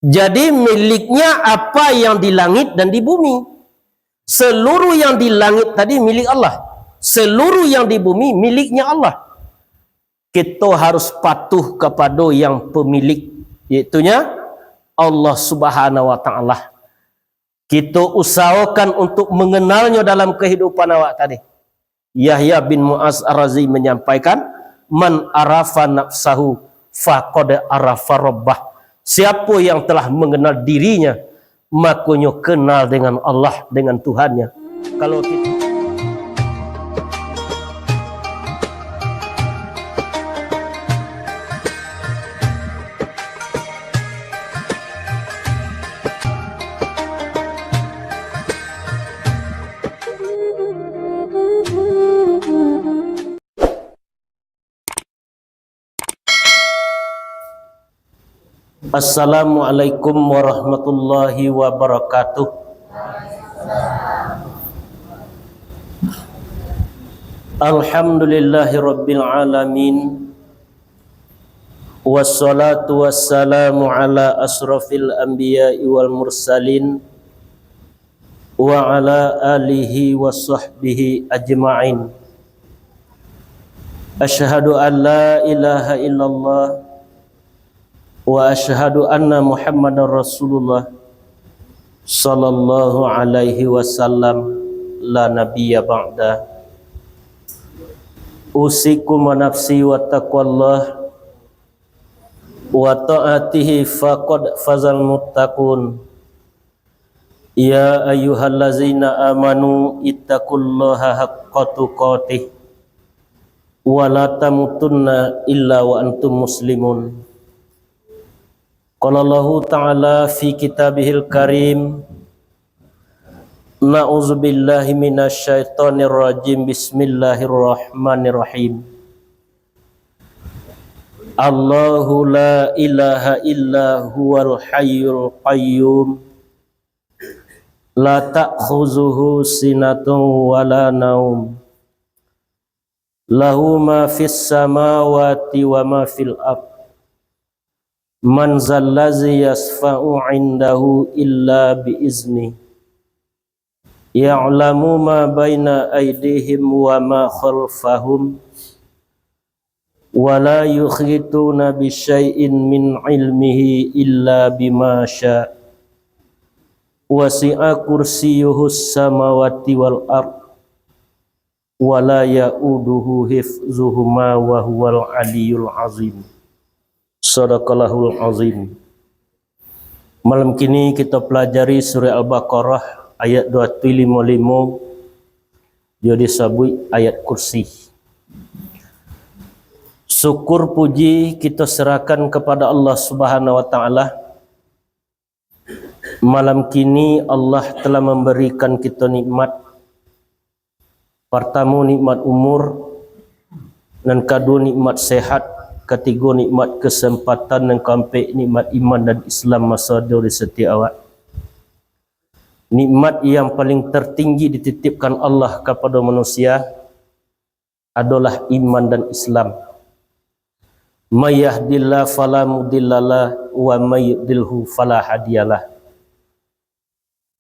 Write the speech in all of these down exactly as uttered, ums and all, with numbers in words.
Jadi, miliknya apa yang di langit dan di bumi. Seluruh yang di langit tadi milik Allah. Seluruh yang di bumi miliknya Allah. Kito harus patuh kapado yang pemilik, yaitunya Allah Subhanahu wa Ta'ala. Kito usahakan untuk mengenalnyo dalam kehidupan awak tadi. Yahya bin Mu'az Ar-Razi menyampaikan, "Man arafa nafsahu, faqad arafa rabbah." Siapo yang telah mengenal dirinya, makonyo kenal dengan Allah, dengan Tuhannya. Kalau kita Assalamualaikum warahmatullahi wabarakatuh. Alhamdulillahirabbil alamin. Wassalatu wassalamu ala asrafil anbiya'i wal mursalin, wa ala alihi wa sahbihi ajma'in. Asyhadu an la ilaha illallah wa asyhadu anna Muhammadar Rasulullah sallallahu alaihi wasallam, la nabiyya ba'da. Usikum wa nafsi wa taqwallah wa ta'atihi, faqad fazal muttaqun. Ya ayyuhallazina amanu ittaqullaha haqqa tuqatih wa la tamutunna illa wa antum muslimun. Qala Allahu ta'ala fi kitabihil karim, na'udzubillahi minasy syaithanir rajim. Bismillahirrahmanirrahim. Allahu la ilaha illa huwal hayyul qayyum. La ta'khuzuhu sinatun wa la naum. Lahu ma fis samawati wa ma fil ard. Man zallazi yasfa'u indahu illa bi izni. Ya'lamu ma baina aidihim wa ma khalfahum. Wa la yuhituna bi syai'in min ilmihi illa bima sya. Wasi'a kursiyuhus samawati wal ard. Wa la ya'uduhu hifzuhuma wa huwal aliyyul azim. Sadaqallahul azim. Malam kini kita pelajari surah Al-Baqarah ayat dua ratus lima puluh lima, yang disabuik ayat kursi. Syukur puji kita serahkan kepada Allah Subhanahu wa Ta'ala. Malam kini Allah telah memberikan kita nikmat. Partamo, nikmat umur. Nan kaduo, nikmat sehat. Katigo, nikmat kesempatan. Nan kaampek, nikmat iman dan Islam masih ada di setiap awak. Nikmat yang paling tertinggi dititipkan Allah kepada manusia adolah iman dan Islam. May yahdillahu fala mudhillalah, wa may yudlilhu fala hadiyalah.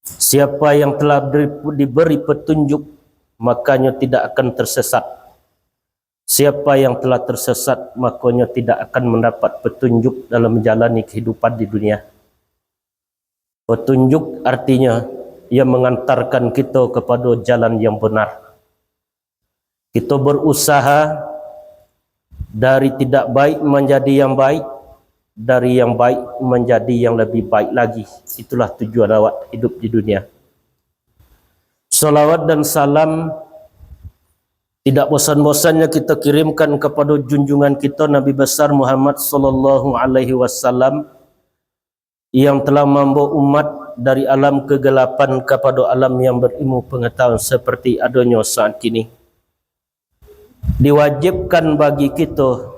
Siapa yang telah diberi, diberi petunjuk, makonyo tidak akan tersesat. Siapa yang telah tersesat, makonyo tidak akan mendapat petunjuk dalam menjalani kehidupan di dunia. Petunjuk artinya yang mengantarkan kita kepada jalan yang benar. Kita berusaha dari tidak baik menjadi yang baik, dari yang baik menjadi yang lebih baik lagi. Itulah tujuan awak hidup di dunia. Salawat dan salam tidak bosan-bosannya kita kirimkan kepada junjungan kita Nabi besar Muhammad sallallahu alaihi wasallam, yang telah mambawa umat dari alam kegelapan kapada alam yang berilmu pengetahuan seperti adonyo saat kini. Diwajibkan bagi kita,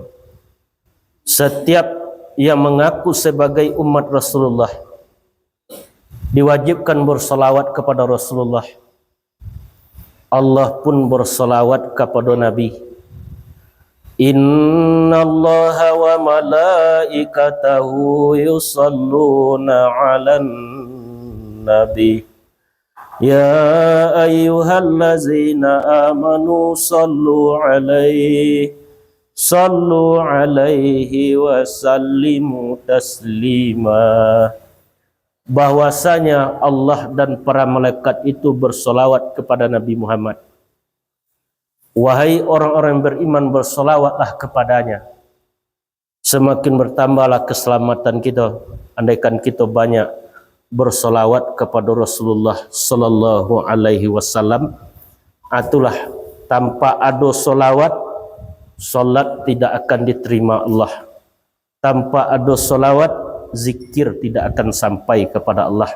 setiap yang mengaku sebagai umat Rasulullah, diwajibkan bersalawat kepada Rasulullah. Allah pun bersalawat kepada Nabi. Innallaha wa malaikatahu yusalluna 'alan nabi. Ya ayyuhallazina amanu sallu alaihi, sallu alaihi wa sallimu taslima. Bahwasanya Allah dan para malaikat itu bersolawat kepada Nabi Muhammad. Wahai orang-orang yang beriman, bersolawatlah kepadanya. Semakin bertambahlah keselamatan kita, andaikan kita banyak bersolawat kepada Rasulullah sallallahu alaihi wasallam. Itulah, tanpa ado solawat, solat tidak akan diterima Allah. Tanpa ado solawat, zikir tidak akan sampai kepada Allah.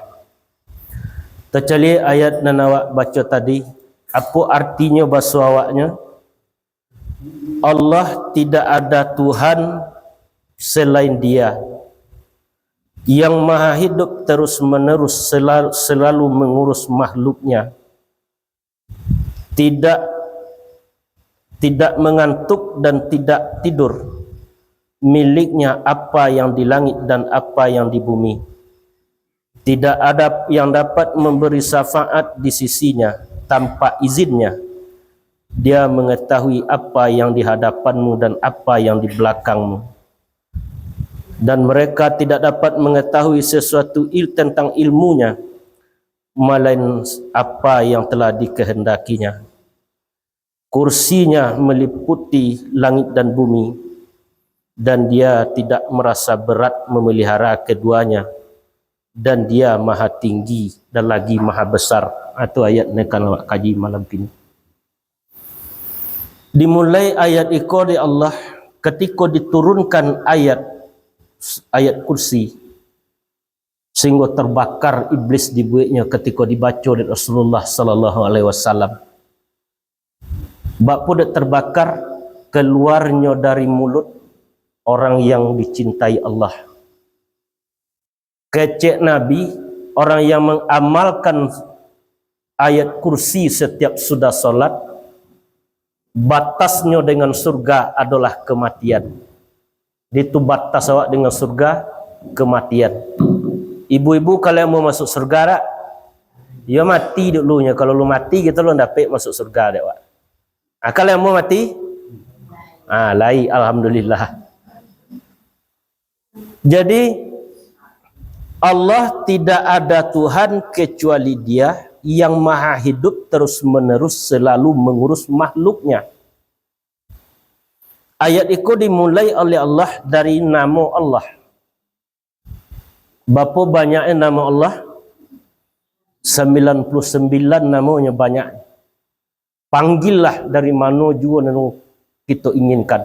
Tacaliak ayat nan awak baco tadi, apo artinyo baso awaknyo? Allah tidak ada Tuhan selain Dia, yang Maha Hidup terus-menerus selalu, selalu mengurus makhluknya. Tidak, tidak mengantuk dan tidak tidur. Miliknya apa yang di langit dan apa yang di bumi. Tidak ada yang dapat memberi syafaat di sisinya tanpa izinnya. Dia mengetahui apa yang di hadapanmu dan apa yang di belakangmu. Dan mereka tidak dapat mengetahui sesuatu il-, tentang ilmunya, melain apa yang telah dikehendakinya. Kursinya meliputi langit dan bumi, dan Dia tidak merasa berat memelihara keduanya, dan Dia Maha Tinggi dan lagi Maha Besar. Itu ayat nan akan awak kaji malam kini. Dimulai ayat iko dek Allah, ketika diturunkan ayat, ayat kursi, sehingga terbakar iblis dibueknyo ketika dibaco dek Rasulullah sallallahu alaihi wasallam. Bak pudak terbakar, keluarnyo dari mulut orang yang dicintai Allah. Kecek Nabi, orang yang mengamalkan ayat kursi setiap sudah solat, batasnyo dengan surga adalah kematian. Ditu batas awak dengan surga, kematian. Ibu-ibu, kalau yang mau masuk surga dak? Yo mati dulunyo, kalau lu mati gitu lu dapek masuk surga dek awak. Ah, kalau yang mau mati? Ah, lai, alhamdulillah. Jadi, Allah tidak ada Tuhan kecuali Dia yang Maha Hidup terus-menerus selalu mengurus makhluknya. Ayat iko dimulai oleh Allah dari namo Allah. Bapo banyaknyo namo Allah? Sambilan puluh sambilan namonyo banyak. Panggillah dari mano juo nan kito inginkan.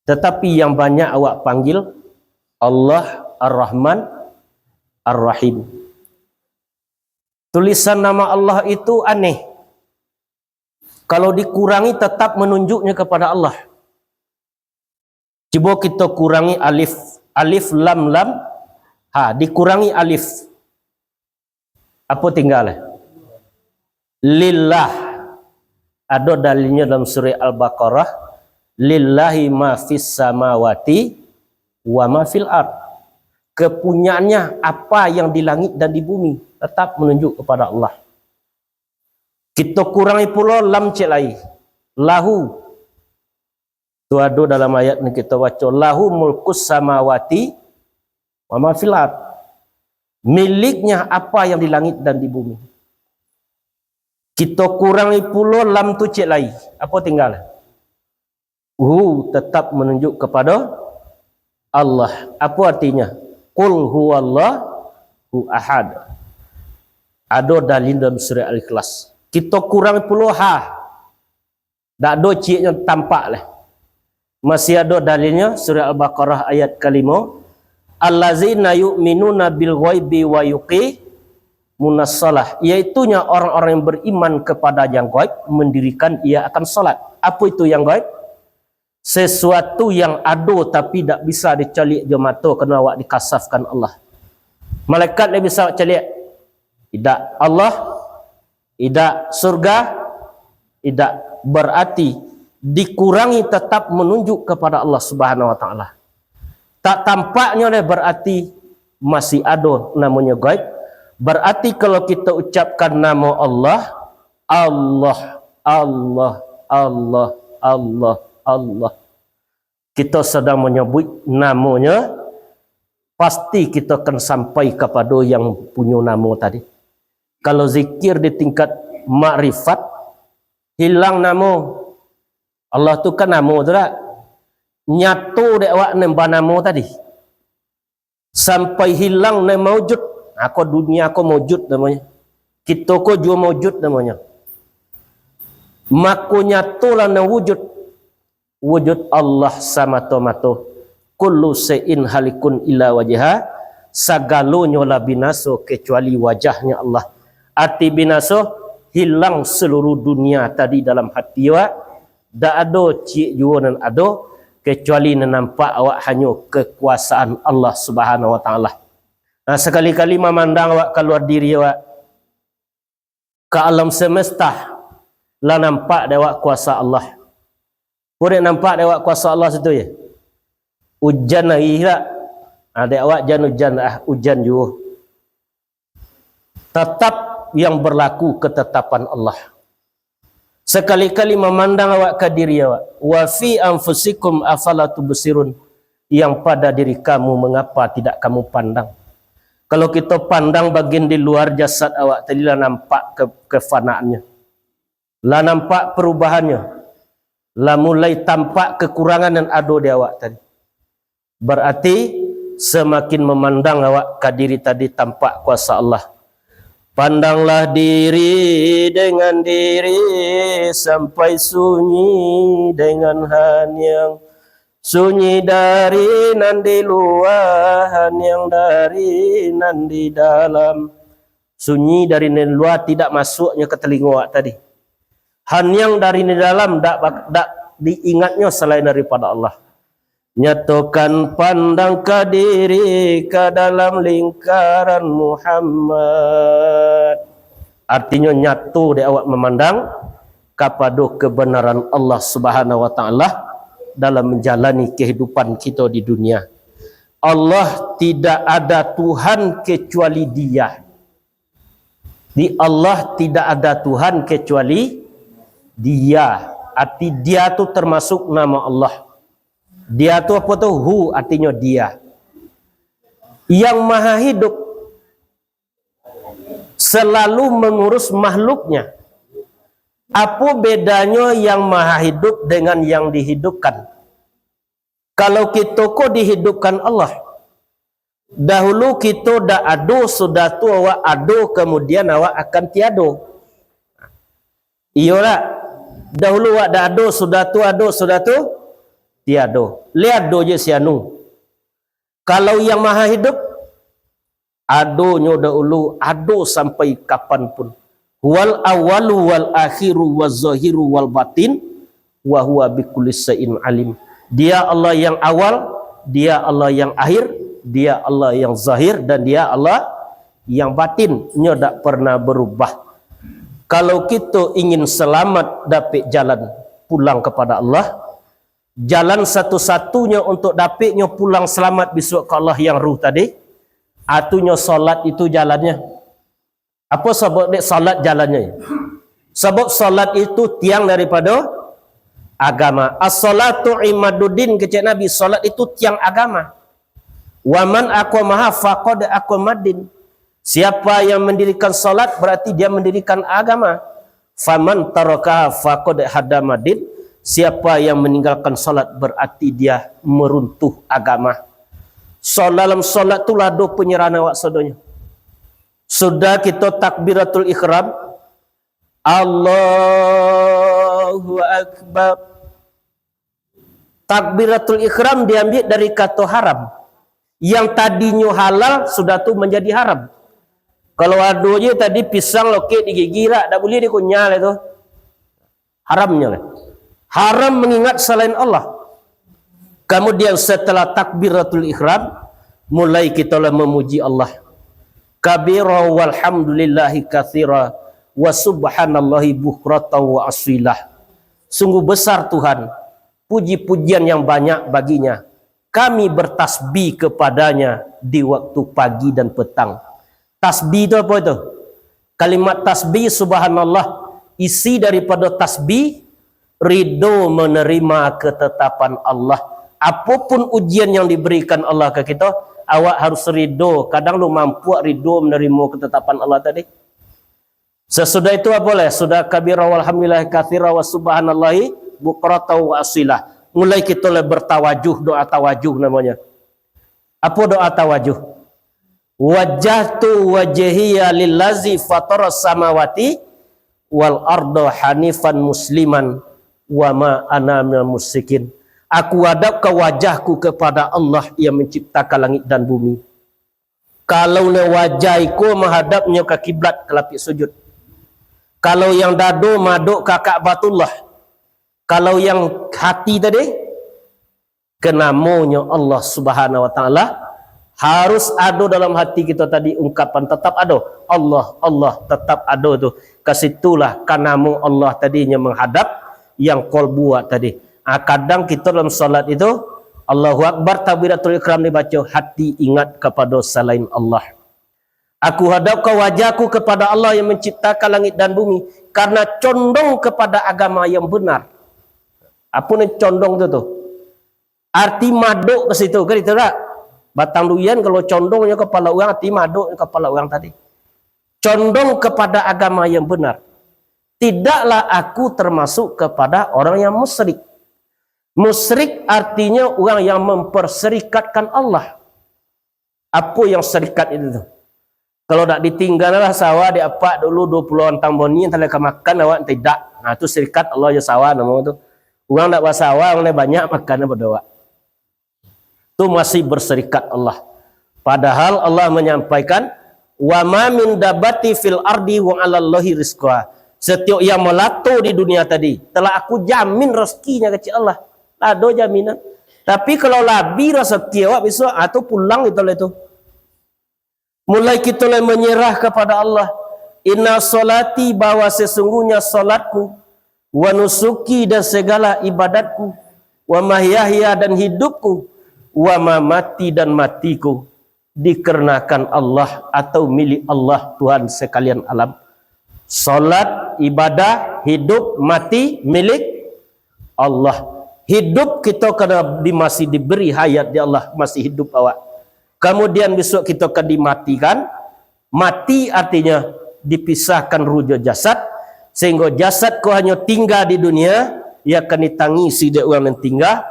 Tatapi yang banyak awak panggil Allah Ar-Rahman Ar-Rahim. Tulisan nama Allah itu aneh. Kalau dikurangi, tetap menunjuknya kepada Allah. Cubo kito kurangi alif. Alif, lam, lam. Ha, dikurangi alif. Apo tingga? Lillah. Ado dalilnyo dalam surah Al-Baqarah, "Lillahi ma fis samawati wa ma fil ard." Kepunyaannya apa yang di langit dan di bumi tetap menunjuk kepada Allah. Kito kurangi pulo lam ciek lai. Lahu. Tu ado dalam ayat nan kito baco, "Lahu mulkus samawati wa ma fil ard." Miliknya apa yang di langit dan di bumi. Kito kurangi pulo lam tu ciek lai. Apo tingga? Hu tetap menunjuk kepada Allah. Apo artinya? "Qul huwallahu ahad." Ado dalil dalam surah Al-Ikhlas. Kito kurangi pulo ha. Dak ado cieknyo tampak lai. Masih ado dalilnyo, surah Al-Baqarah ayat kalimo, "Allazina yu'minuna bil ghaibi wa yuqimunas shalah," yaitunya orang-orang yang beriman kepada yang gaib, mendirikan ia akan salat. Apo itu yang gaib? Sesuatu yang ado tapi dak bisa dicaliak jo mato, karano awak dikasafkan Allah. Malaikat ndak bisa awak caliak. Idak Allah, idak surga, idak. Berarti dikurangi, tetap menunjuk kepada Allah Subhanahu wa Ta'ala. Tak tampaknyo deh, berarti masih ado namonyo gaib. Berarti kalau kita ucapkan namo Allah, Allah, Allah, Allah, Allah, Allah, kita sedang menyebut namonyo, pasti kita akan sampai kepada yang punyo namo tadi. Kalau zikir di tingkat makrifat, hilang namo. Allah tu kan namo tu dak? Nyato dek awak nan banamo tadi. Sampai hilang nan maujud. Ako dunia ko maujud namonyo. Kito ko juo maujud namonyo. Mako nyatolah nan wujud. Wujud Allah samato-mato. Kullu syai'in halikun illa wajha. Sagalonyo lah binaso kecuali wajahnya Allah. Arti binaso, hilang seluruh dunia tadi dalam hati awak. Dak ado ciek juo nan ado, kecuali nan nampak awak hanyo kekuasaan Allah Subhanahu wa Ta'ala. Nah, sakali-kali mamandang awak kaluar diri awak ka alam semesta, lah nampak dek awak kuasa Allah. Ko dek nampak dek awak kuasa Allah situ ye? Ujan hari dak? Ah, dek awak jan ujan, ah, ujan juo. Tetap yang berlaku ketetapan Allah. Sekali-kali memandang awak ka diri awak. Wa fi anfusikum afala tubsirun. Yang pada diri kamu, mengapa tidak kamu pandang? Kalau kita pandang bagian di luar jasad awak tadi, lah nampak ke-, kefanaannya. Lah nampak perubahannyo. Lah mulai tampak kekurangan yang ado di awak tadi. Berarti, semakin memandang awak ka diri tadi, tampak kuasa Allah. Pandanglah diri dengan diri sampai sunyi dengan haniang. Sunyi dari nan di lua, haniang dari nan di dalam. Sunyi dari nan di lua, tidak masuknya ke telinga awak tadi. Haniang dari nan di dalam, dak bak-, dak diingatnya selain daripada Allah. Nyatokan pandang ka diri ka dalam lingkaran Muhammad. Artinyo, nyato dek awak mamandang kapado kebenaran Allah Subhanahu wa Ta'ala dalam menjalani kehidupan kita di dunia. Allah, tidak ada Tuhan kecuali Dia. Di Allah tidak ada Tuhan kecuali Dia. Arti Dia tu termasuk nama Allah. Dia tu apa tu? Hu, artinyo Dia. Yang Maha Hidup selalu mengurus makhluknya. Apo bedanyo Yang Maha Hidup dengan yang dihidupkan? Kalau kito ko dihidupkan Allah, dahulu kito dak ado, sudah tu awak ado, kemudian awak akan tiado. Iyo dak? Dahulu awak dak ado, sudah tu ado, sudah tu tiado. Lai ado je si anu. Kalau Yang Maha Hidup, adonyo dahulu, ado sampai kapan pun. Huwal awwalu wal akhiru waz zahiru wal batin, wa huwa bikulli syai'in alim. Dia Allah yang awal, Dia Allah yang akhir, Dia Allah yang zahir, dan Dia Allah yang batin. Nyo dak pernah berubah. Kalau kito ingin selamat dapek jalan pulang kepada Allah, jalan satu-satunya untuk dapeknyo pulang selamat bisuak ka Allah yang ruh tadi, atunyo salat itu jalannyo. Apo sabab dek salat jalannyo? Sabab salat itu tiang daripada agama. As-salatu imaduddin, kecek Nabi, salat itu tiang agama. Wa man aqamaha faqad aqamaddin. Siapa yang mendirikan salat, berarti dia mendirikan agama. Faman tarakaha faqad hadamaddin. Siapa yang meninggalkan salat, berarti dia meruntuh agama. So, dalam salat tu lah ado penyerahan awak sadonyo. Sudah kito takbiratul ihram, Allahu Akbar. Takbiratul ihram diambil dari kato haram. Yang tadinyo halal, sudah tu manjadi haram. Kalau ado je tadi pisang lokek di gigi, dak, dak buliah dikunyah lai tu. Haramnyo lai. Haram mengingat selain Allah. Kemudian setelah takbiratul ihram, mulai kito lah memuji Allah. Kabira walhamdulillahi katsira wa subhanallahi bukratan wa asila. Sungguh besar Tuhan, puji-pujian yang banyak bagi-Nya. Kami bertasbih kepada-Nya di waktu pagi dan petang. Tasbih itu apa itu? Kalimat tasbih, subhanallah, isi daripada tasbih, ridho menerima ketetapan Allah. Apapun ujian yang diberikan Allah ka kito, awak harus ridho. Kadang lu mampu ridho menerima ketetapan Allah tadi. Sasudah itu apa lai? Sudah kabira walhamdulillah katsira wa subhanallahi bukratan wa asila. Mulai kito lai bertawajuh, doa tawajuh namanya. Apa doa tawajuh? Wajjahtu wajhiya lillazi fataras samawati wal arda hanifan musliman wa ma ana minal musyrikin. Aku hadapkan wajahku kepada Allah yang menciptakan langit dan bumi. Kalau nyo wajah iko mahadapnyo ka kiblat, ka lapik sujud. Kalau yang dado madok ka Ka'batullah. Kalau yang hati tadi, ka namonyo Allah Subhanahu wa Ta'ala, harus ado dalam hati kito tadi ungkapan, tetap ado. Allah, Allah, tetap ado tu. Ka situlah, ka namo Allah tadinyo menghadap yang kolbu awak tadi. Ah, kadang kito dalam salat itu, Allahu Akbar, takbiratul ihram dibaco, hati ingat kapado salain Allah. Aku hadapkan wajahku kepada Allah yang menciptakan langit dan bumi, karena condong kepada agama yang benar. Apa nan condong tu, tu? Arti madok ka situ, kan itu tak? Batang durian kalau condongnyo kapalo urang, arti madoknyo kapalo urang tadi. Condong kepada agama yang benar. Tidaklah aku termasuk kepada orang yang musyrik. Musyrik artinya orang yang memperserikatkan Allah. Apa yang serikat itu tu? Kalau dak ditinggalah sawah di apak dulu dua puluh antang boni, antah lai ka makan awak, antah idak. Nah, tu serikat Allah jo sawah namo tu. Urang dak basawah, urang lai banyak makan pado awak. Tu masih berserikat Allah. Padahal Allah menyampaikan, "Wa ma min dabbati fil ardi wa 'alallahi rizquha." Setiap yang melato di dunia tadi, telah aku jamin rezekinya, kecek Allah. Ado jaminan. Tapi kalau labi rezeki awak besok, ah, tu pulang kito lai tu. Mulai kito lai menyerah kepada Allah. "Inna sholati," bahwa sesungguhnya salatku, "wa nusuki," dan segala ibadatku, "wa mahyaya," dan hidupku, "wa mamati," dan matiku, dikarenakan Allah atau milik Allah, Tuhan sekalian alam. Salat, ibadah, hidup, mati, milik Allah. Hidup kito karena di, masih diberi hayat di Allah, masih hidup awak. Kemudian besok kito akan dimatikan. Mati artinya dipisahkan ruh jo jasad, sehingga jasad ko hanyo tingga di dunia, ia akan ditangisi dek urang nan tingga,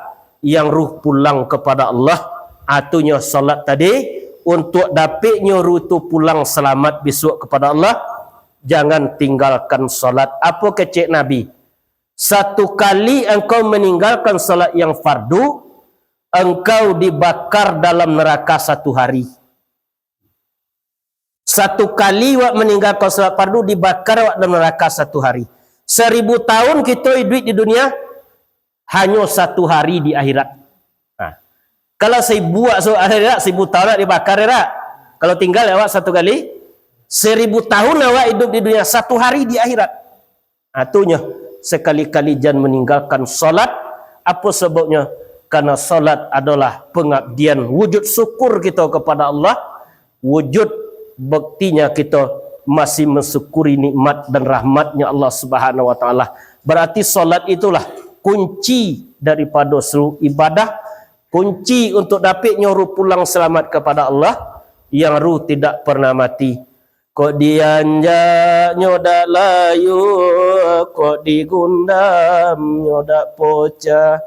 yang ruh pulang kepada Allah. Atunyo salat tadi, untuk dapiknyo ruh tu pulang selamat besok kepada Allah, jangan tinggalkan salat. Apo kecek Nabi? Satu kali engkau meninggalkan salat yang fardu, engkau dibakar dalam neraka satu hari. Satu kali awak meninggalkan salat fardu, dibakar awak dalam neraka satu hari. Seribu tahun kito hidup di dunia, hanyo satu hari di akhirat. Nah, kalau seribu awak so-, akhirat, seribu tahun awak dibakar, ya tak? Kalau tinggal awak satu kali, seribu tahun awak hidup di dunia, satu hari di akhirat. Atunyo, sekali-kali jan meninggalkan salat. Apo sababnyo? Karena salat adalah pengabdian, wujud syukur kito kepada Allah, wujud baktinya kito masih mensyukuri nikmat dan rahmatnya Allah Subhanahu wa Ta'ala. Berarti salat itulah kunci daripada seluruh ibadah, kunci untuk dapiknyo ruh pulang selamat kepada Allah, yang ruh tidak pernah mati. Kok dianjaknyo dak layua, kok digundamnyo dak pocah,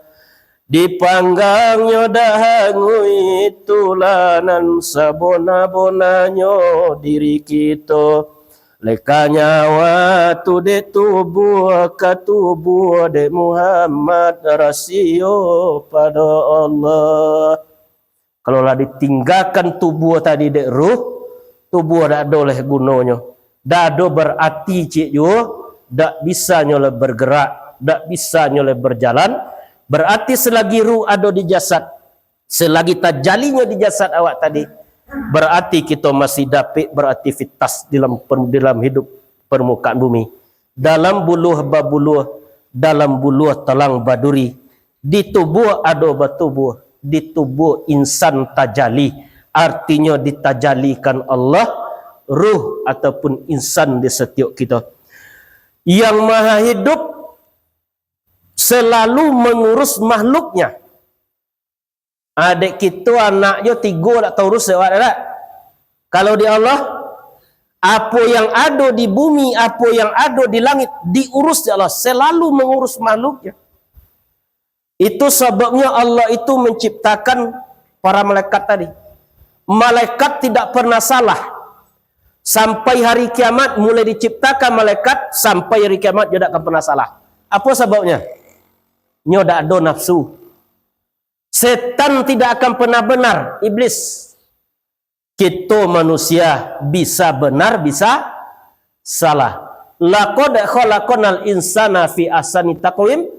dipanggangnyo dak hanguih, itulah nan sabona-bonanyo diri kito. Leka nyawa tu dek tubuah, ka tubuah dek Muhammad, rasio pado Allah. Kalau lah ditinggakan tubuah tadi dek ruh, tubuah dak ado lai gunonyo. Dak ado berarti ciek juo, dak bisanyo lai bergerak, dak bisanyo lai berjalan. Berarti selagi ruh ado di jasad, selagi tajalinyo di jasad awak tadi, berarti kito masih dapik beraktivitas dalam per-, dalam hidup permukaan bumi. Dalam buluah babuluah dalam buluah talang baduri, di tubuah ado batubuah, di tubuah insan tajali, artinyo ditajalikan Allah, ruh ataupun insan di satiok kito. Yang Maha Hidup selalu mengurus makhluknya. Adek kito anak jo tigo dak taurus dek awak dak? Kalau di Allah, apo yang ado di bumi, apo yang ado di langit, diurus dek Allah, selalu mengurus makhluknya. Itu sababnya Allah itu menciptakan para malaikat tadi. Malaikat tidak pernah salah. Sampai hari kiamat, mulai diciptakan malaikat, sampai hari kiamat, dia tidak akan pernah salah. Apa sababnya? Nyo dak ado nafsu. Setan tidak akan pernah benar, iblis. Kito manusia bisa benar, bisa salah. Laqad khalaqnal insana fi ahsani taqwim.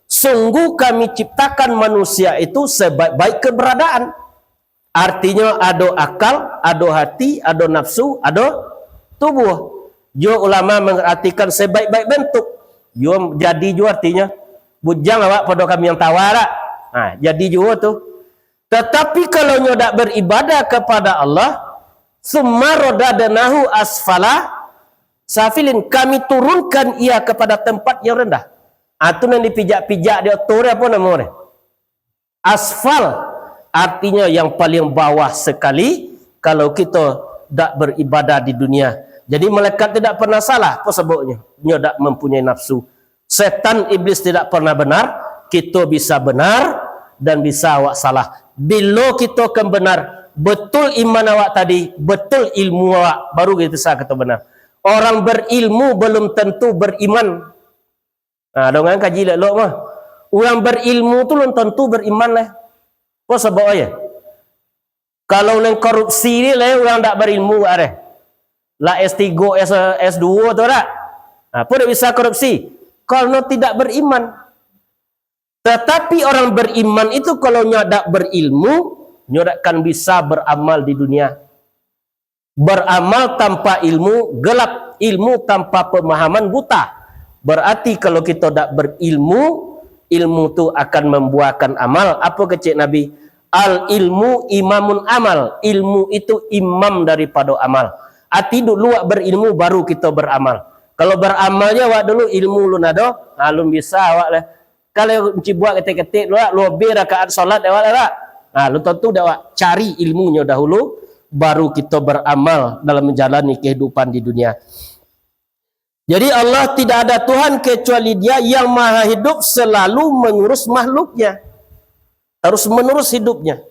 Sungguh Kami ciptakan manusia itu sebaik-baik keberadaan. Artinyo, ado akal, ado hati, ado nafsu, ado tubuah. Juo ulama mengartikan sebaik-baik bentuk. Juo jadi juo artinyo. Bujang awak pado kami yang tawa dak? Ha, jadi juo tu. Tetapi kalau nyo dak beribadah kepada Allah, summa radadnahu asfala safilin, Kami turunkan ia kepada tempat yang rendah. Ah, tu nan dipijak-pijak di oto ni, apo namo ni? Asfal, artinyo yang paling bawah sekali, kalau kito dak beribadah di dunia. Jadi malaikat tu dak pernah salah, apa sababnyo? Nyo dak mempunyai nafsu. Setan iblis tidak pernah benar, kito bisa benar dan bisa awak salah. Bilo kito kan benar, betul iman awak tadi, betul ilmu awak, baru kito bisa kato benar. Orang berilmu belum tentu beriman. Nah, dongan kaji lok-lok mah. Urang berilmu tu lun tantu beriman lah. Apo sabab ayo? Kalau nan korupsi ni lah urang dak berilmu ado. Lah S tigo, S, S duo tu dak? Nah, apo dak bisa korupsi? Karena tidak beriman. Tetapi orang beriman itu kalau nyo dak berilmu, nyo dak akan bisa beramal di dunia. Beramal tanpa ilmu gelap, ilmu tanpa pemahaman buta. Berarti kalau kito dak berilmu, ilmu tu akan membuahkan amal. Apo kecek Nabi? Al ilmu imamun amal. Ilmu itu imam daripada amal. Arti dulu awak berilmu, baru kito beramal. Kalau beramal je awak dulu, ilmu lun ado, ha, lun bisa awak lah. Kalau cibuak ketek-ketek dulu, lah, lobih rakaat solat awak lah, lah. Nah, lu tantu dak awak cari ilmunyo dahulu, baru kito beramal dalam menjalani kehidupan di dunia. Jadi Allah tidak ada Tuhan kecuali Dia yang maha hidup selalu mengurus makhluknya. Terus menerus hidupnya.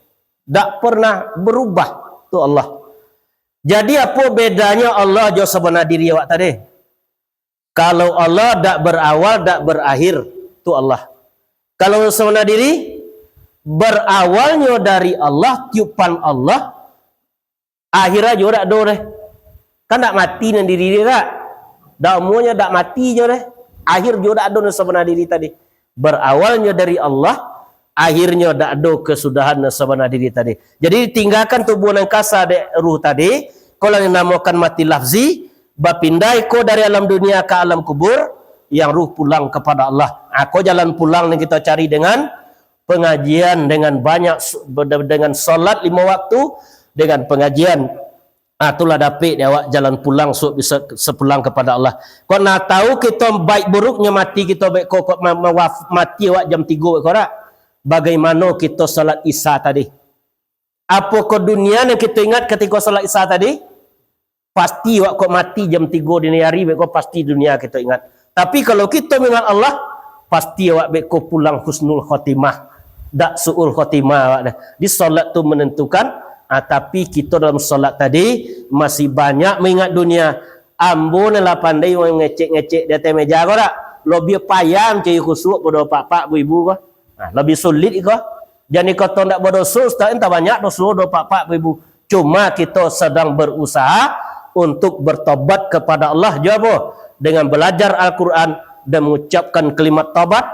Dak pernah berubah. Tu Allah. Jadi apa bedanya Allah jo sabana diri awak tadi? Kalau Allah dak berawal, dak berakhir, tu Allah. Kalau sabana diri, berawalnyo dari Allah, tiupan Allah, akhirnyo juo dak ado deh. Kan dak mati nan diri deh, dak? Dak umuanyo dak mati juo deh. Akhir juo dak ado nan sabana diri tadi. Berawalnyo dari Allah, akhirnyo dak ado kesudahan nan sabana diri tadi. Jadi, tinggakan tubuah nan kasa dek ruh tadi, kalau yang namakan mati lafzi, bapindah iko dari alam dunia ka alam kubur, yang ruh pulang kepada Allah. Ha, ko jalan pulang nan kito cari dengan pengajian, dengan banyak su-, dengan solat lima waktu, dengan pengajian. Ah, itulah dapik di awak jalan pulang, su-, bisa sepulang kepada Allah. Kok nah tahu kito baik buruknyo mati kito, baik ko, kok ma-, ma-, waf-, mati awak jam tigo, baik ko dak? Bagaimana kito salat Isya tadi? Apo ko dunia nan kito ingat katiko salat Isya tadi? Pasti awak kok mati jam tigo dini hari, baik ko pasti dunia kito ingat. Tapi kalau kito mengingat Allah, pasti awak baik ko pulang husnul khotimah. Dak su'ul khotimah awak dah. Di solat tu menentukan, ah, tapi kito dalam solat tadi masih banyak mengingat dunia. Ambo ni lah pandai mangecek-ngecek di ateh meja ko dak? Lobih payah mancari khusyuk pado apak-apak, ibu-ibu ko. Nah, lobih sulit iko. Jan dikato ndak badoso, ustaz, entah banyak doso do apak-apak, ibu-ibu. Cuma kito sadang berusaha untuk bertobat kepada Allah. Jo apo? Dengan belajar Al-Quran dan mengucapkan kalimat taubat,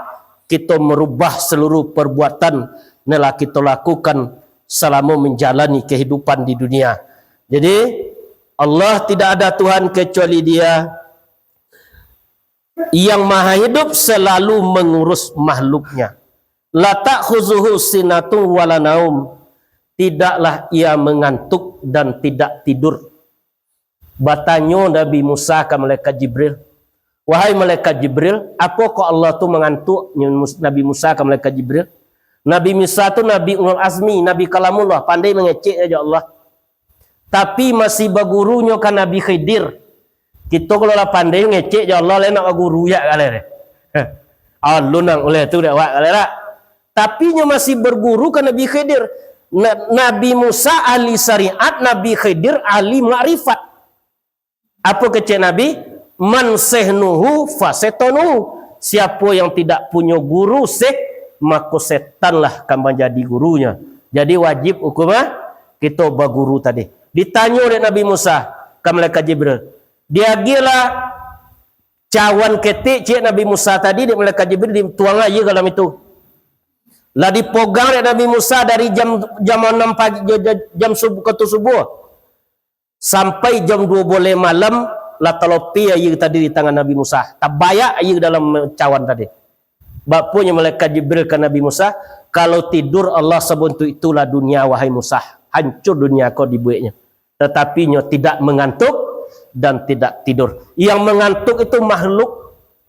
kito merubah seluruh perbuatan nan lah kito lakukan selama menjalani kehidupan di dunia. Jadi, Allah tidak ada Tuhan kecuali Dia. Yang Maha Hidup selalu mengurus makhluknya. La ta'khuzuhu sinatun wala naum. Tidaklah ia mengantuk dan tidak tidur. Batanyo Nabi Musa ka malaikat Jibril, "Wahai malaikat Jibril, apokoh Allah tu mangantuak?" Nabi Musa ka malaikat Jibril. Nabi Musa tu Nabi Ulul Azmi, Nabi Kalamullah, pandai mangecek jo Allah. Tapi masih bagurunyo ka Nabi Khidir. Kito kalau lah pandai ngecek jo Allah, lai nak baguru jak ka lai deh. Alun nang uleh tu dak wak ka lai dak. Tapi nyo masih berguru ka Nabi Khidir. Na-, Nabi Musa ahli syariat, Nabi Khidir ahli makrifat. Apo kecek Nabi? "Man sehnuhu fasetonuhu." Siapo yang tidak punyo guru seh, mako setanlah ka manjadi gurunyo. Jadi wajib hukum, ah, kito baguru tadi. Ditanyo dek Nabi Musa ka malaikat Jibril, diagiahlah cawan ketek ciek Nabi Musa tadi dek malaikat Jibril, dituang aia ka dalam itu. Lah dipogang dek Nabi Musa dari jam, jam anam pagi, jam, jam subuh, wakatu subuh, sampai jam duo baleh malam, lah talopeh aia tadi di tangan Nabi Musa. Tabayak aia dalam cawan tadi. Bakonyo malaikat Jibril ka Nabi Musa, "Kalau tidur Allah sabantuak itulah dunia, wahai Musa. Hancur dunia ko dibueknyo." Tetapi nyo tidak mengantuk dan tidak tidur. Yang mengantuk itu makhluk.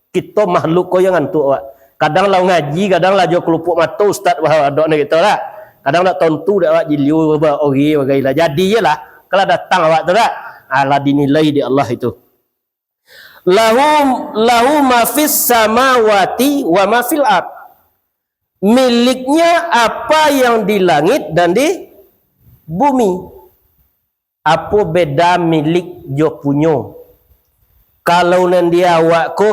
Kito makhluk ko yang ngantuk, awak. Kadang lah ngaji, kadang lah jo kelupuak mato, ustaz, wah, dok ni kito lah. Kadang dak tontu dak, awak, jilio, ba, ori, bagai lah. Jadi je lah, kalau datang awak tu dak, alah dinilai di Allah itu. Lahu, lahu ma fis samawati wa ma fil ard. Miliknya apa yang di langit dan di bumi. Apo beda milik jo punyo? Kalau nan di awak ko,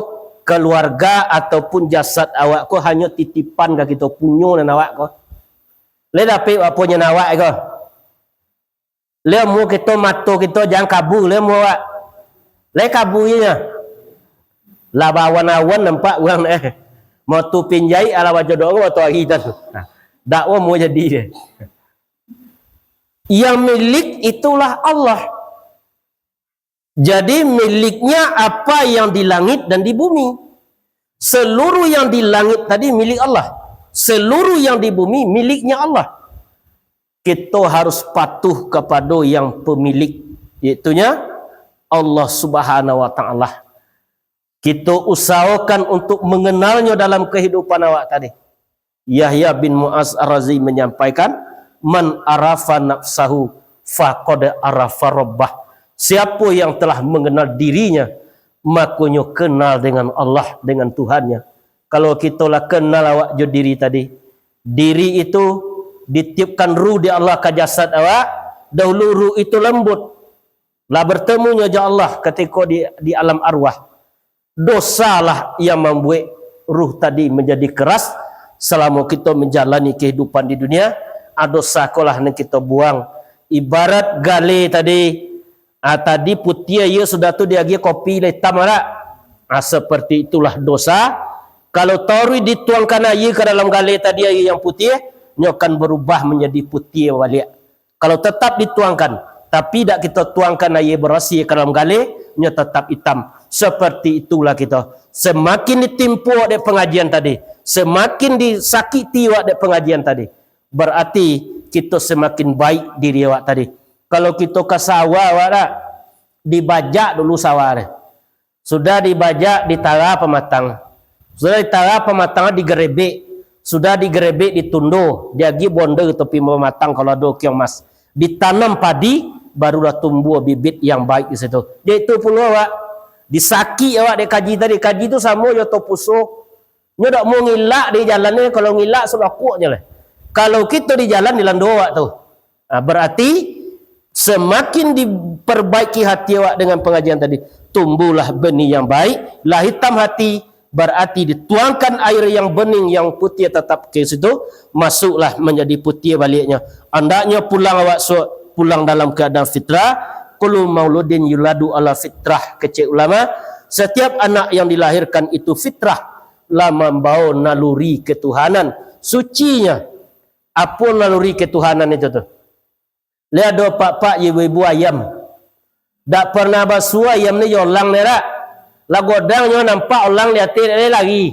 keluarga ataupun jasad awak ko hanyo titipan ka kito, punyo nan awak ko. Lai dapek apo nyo nan awak ko? Lai amuah kito, mato kito jan kabu, lai amuah awak. Lai kabu inyo. Lah baawan-awan nampak urang eh. Mau tu pinjai alah bajodoh, mau tu hari tan. Nah, dak amuah jadi deh. Yang milik itulah Allah. Jadi, miliknya apa yang di langit dan di bumi. Seluruh yang di langit tadi milik Allah. Seluruh yang di bumi miliknya Allah. Kito harus patuh kapado yang pemilik, yaitunya Allah Subhanahu wa Ta'ala. Kito usahokan untuk mengenalnyo dalam kehidupan awak tadi. Yahya bin Mu'az Ar-Razi menyampaikan, "Man arafa nafsahu, faqad arafa rabbah." Siapo yang telah mengenal dirinya, makonyo kenal dengan Allah, dengan Tuhannya. Kalau kito lah kenal awak jo diri tadi, diri itu ditiupkan ruh di Allah ka jasad awak, dahulu ruh itu lembut, lah bertemunyo jo Allah katiko di, di alam arwah. Dosalah yang mambuek ruh tadi manjadi keras. Salamo kito manjalani kehidupan di dunia, ah, dosa ko lah nan kito buang. Ibarat gale tadi, ah, tadi putiah, iyo sudah tu diagiah kopi lah itam, arak. Ah, seperti itulah dosa. Kalau taruih dituangkan aia ka dalam gale tadi, aia yang putiah, nyo akan berubah manjadi putiah baliak. Kalau tetap dituangkan, tapi dak kito tuangkan aia barasiah ka dalam gale, nyo tetap itam. Seperti itulah kito. Semakin ditimpo awak dek pengajian tadi, semakin disakiti awak dek pengajian tadi, berarti kito semakin baik diri awak tadi. Kalau kito ka sawah awak dak, dibajak dulu sawah deh. Sudah dibajak, ditara pamatang. Sudah ditara pamatang, digerebek. Sudah digerebek, ditundo. Diagiah bonda tapi pamatang kalau ado kiong mas. Ditanam padi, barulah tumbuah bibit yang baik di situ. Di itu pulo awak. Disakik awak dek kaji tadi. Kaji tu samo jo topuso. Nyo dak mau ngilak di jalan ni, kalau ngilak salakuknyo lah. Kalau kito di jalan, dilando awak tu. Ah, berarti semakin diperbaiki hati awak dengan pengajian tadi, tumbuhlah benih yang baik, lah hitam hati, berarti dituangkan air yang bening, yang putiah tetap ke situ, masuklah menjadi putiah baliaknya. Andaknya pulang awak su-, pulang dalam keadaan fitrah. Kullu mauludin yuladu ala fitrah, kecek ulama. Setiap anak yang dilahirkan itu fitrah, lah mambawa naluri ketuhanan, sucinya. Apo naluri ketuhanan itu tu? Lai ado pak-pak, ibu-ibu ayam. Dak pernah basuo ayam ni, yolang ni dak. Lah godang nyo nampak ulang di ateh, eh, lari.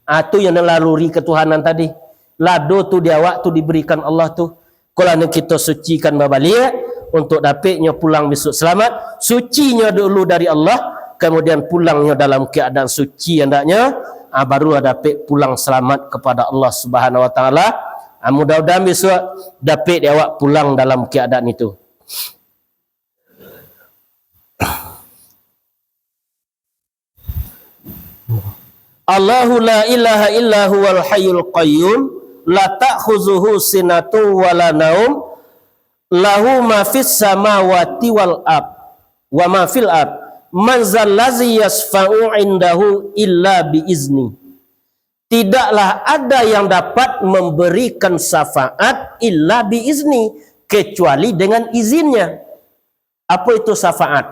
Ah, tu yang naluri ketuhanan tadi. Lado tu di awak tu diberikan Allah tu. Kalau nyo kito sucikan babaliak, untuk dapeknyo pulang besok selamat, sucinyo dulu dari Allah, kemudian pulangnyo dalam keadaan suci andaknyo, ah, barulah dapek pulang selamat kepada Allah Subhanahu Wa Taala. Ah, mudah-mudahan besok dapek di awak pulang dalam keadaan itu. Allahu la ilaha illa huwal hayyul qayyum, la ta'khuzuhu sinatun wa la naum, lahu ma fis samawati wal ard, wa ma fil ard. Man zallazi yasfa'u indahu illa bi izni. Tidaklah ada yang dapat memberikan syafaat illa bi izni, kecuali dengan izinnya. Apa itu syafaat?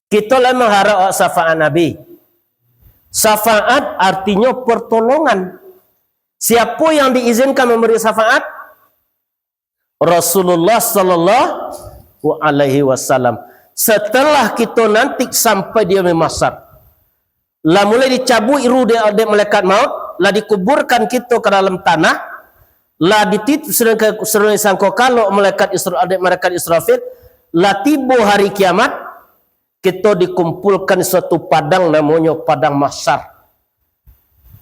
Kito lah mangharap syafaat Nabi. Syafaat artinyo pertolongan. Siapo yang diizinkan memberi syafaat? Rasulullah sallallahu alaihi wasallam. Setelah kito nanti sampai di Yaumil Mahsyar, lah mulai dicabuik ruh dek, dek malaikat maut, lah dikuburkan kito ka dalam tanah, lah ditit-, sudah ke, sudah disangko kalok malaikat Isra-, dek malaikat Israfil, lah tibo hari kiamat, kito dikumpulkan di suatu padang namonyo Padang Mahsyar.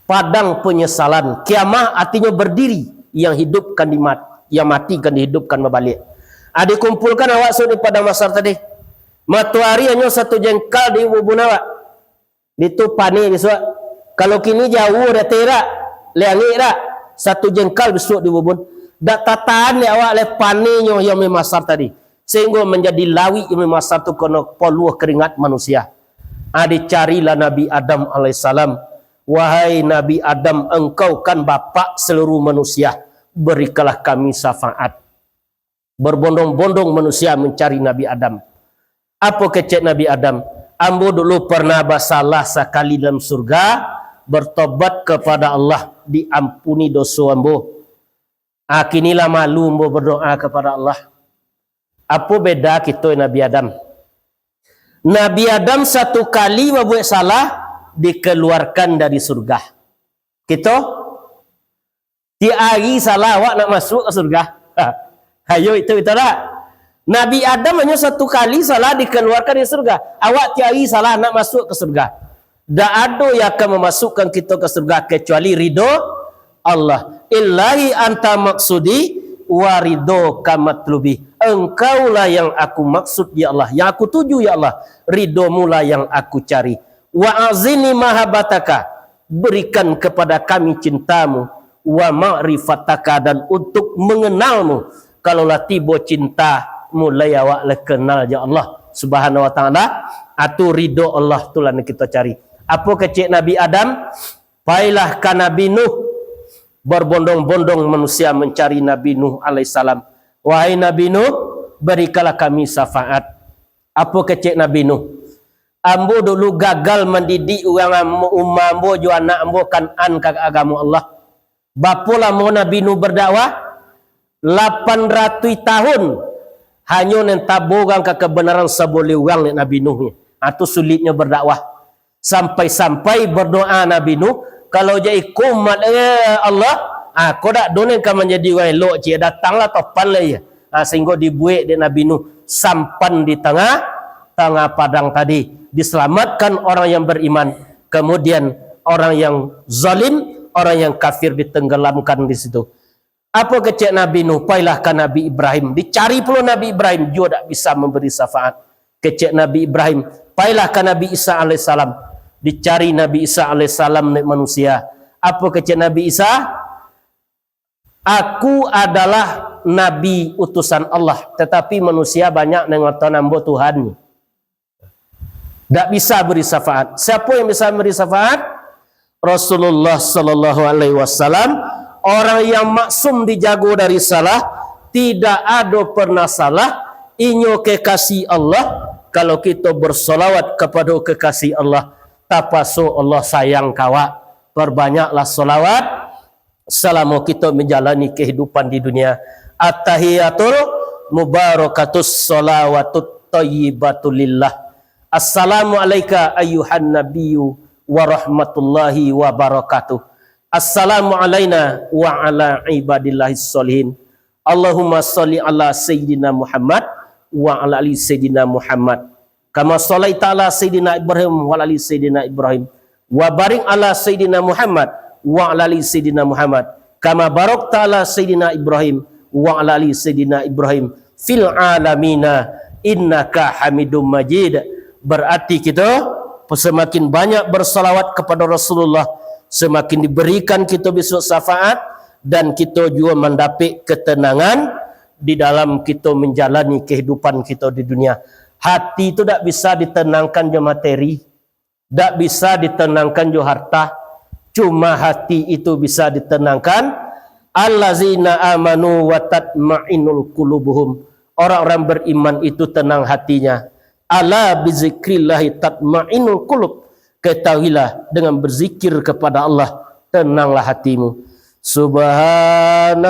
Padang penyesalan. Kiamah artinyo berdiri, yang hidup kan dimat-, yang mati kan dihidupkan babaliak. Ah, dikumpulkan awak sudah di Padang Mahsyar tadi. Matoari hanyo satu jengkal di ubun awak. Ditu paneh bisuak. Kalau kini jauah dateh dak, leh angek dak, satu jengkal bisuak di ubun. Dak tatahan dek awak leh panehnyo Yaumil Mahsyar tadi. Sehinggo manjadi lawik Yaumil Mahsyar tu kono poluah keringat manusia. Ah, dicarilah Nabi Adam alaihissalam. "Wahai Nabi Adam, engkau kan bapak seluruh manusia. Berikanlah kami syafaat." Berbondong-bondong manusia mencari Nabi Adam. Apo kecek Nabi Adam? "Ambo dulu pernah basalah sakali dalam surga, bertobat kepada Allah, diampuni doso ambo. Ah, kini lah malu ambo berdoa kepada Allah." Apo beda kito Nabi Adam? Nabi Adam satu kali babuek salah, dikeluarkan dari surga. Kito, tiap ari salah awak nak masuak ka surga. Ayo, itu, itu dak? Nabi Adam hanyo satu kali salah dikeluarkan dari surga. Awak tiap ari salah nak masuak ka surga. Dak ado yang akan mamasukkan kito ka surga kecuali ridho Allah. "Ilahi anta maksudi wa ridhoka matlubi." Engkaulah yang aku maksud, ya Allah, yang aku tuju, ya Allah. Ridhomu lah yang aku cari. "Wa azini mahabataka." Berikan kepada kami cintamu. "Wa ma'rifataka," dan untuk mengenalmu. Kalau lah tibo cinta, mulai awak lah kenal jo Allah Subhanahu Wa Taala. Atu ridho Allah tu lah nan kito cari. Apo kecek Nabi Adam? Pailah ka Nabi Nuh. Berbondong-bondong manusia mencari Nabi Nuh alaihissalam. "Wahai Nabi Nuh, berikanlah kami syafaat." Apo kecek Nabi Nuh? "Ambo dulu gagal mandidik urang am-, umah ambo jo anak ambo Kan'an ka agamo Allah." Bapo lamo Nabi Nuh berdakwah? Lapan ratuih tahun. Hanyo nan taborang ka kebenaran saboleh urang dek Nabi Nuh ni. Ha, tu sulitnyo berdakwah. Sampai-sampai berdoa Nabi Nuh, "Kalau jan iko umat, eh, Allah, ah, ko dak do nan ka manjadi urang elok, ciek, datanglah topan lai." Ah, sehinggo dibuek dek Nabi Nuh sampan di tangah, tangah padang tadi, diselamatkan orang yang beriman, kemudian orang yang zalim, orang yang kafir ditenggelamkan di situ. Apo kecek Nabi Nuh? "Pailah ka Nabi Ibrahim." Dicari pulo Nabi Ibrahim, juo dak bisa memberi syafaat. Kecek Nabi Ibrahim, "Pailah ka Nabi Isa alaihissalam." Dicari Nabi Isa alaihissalam dek manusia. Apo kecek Nabi Isa? "Aku adalah Nabi utusan Allah, tetapi manusia banyak nan ngatoan ambo Tuhan." Dak bisa beri syafaat. Siapo yang bisa beri syafaat? Rasulullah sallallahu alaihi wasallam, orang yang maksum dijago dari salah, tidak ado pernah salah, inyo kekasih Allah. Kalau kito bersolawat kepada kekasih Allah, tapaso Allah sayang ka awak. Perbanyaklah solawat, salamo kito manjalani kahidupan di dunia. At-tahiyatul mubarakatus shalawatut thayyibatu lillah. Assalamu alaika ayyuhan nabiyyu wa rahmatullahi wa barakatuh. Assalamu alaina wa ala ibadillahis sholihin. Allahumma sholli ala Sayyidina Muhammad wa ala ali Sayyidina Muhammad. Kama shallaita ala Sayyidina Ibrahim wa ala ali Sayyidina Ibrahim. Wa barik ala Sayyidina Muhammad wa ala ali Sayyidina Muhammad. Kama barakta ala Sayyidina Ibrahim wa ala ali Sayyidina Ibrahim fil alamina innaka Hamidum Majid. Berarti kita semakin banyak bersalawat kepada Rasulullah, semakin diberikan kita besok syafaat, dan kita juga mandapek ketenangan di dalam kita menjalani kehidupan kita di dunia. Hati tu dak bisa ditenangkan jo materi, dak bisa ditenangkan jo harta. Cuma hati itu bisa ditenangkan. Allazina amanu wa tatma'innul qulubuhum. Orang-orang beriman itu tenang hatinya. Ala bizikrillahi tatma'innul qulub. Ketahuilah, dengan berzikir kepada Allah, tenanglah hatimu. Subhanallah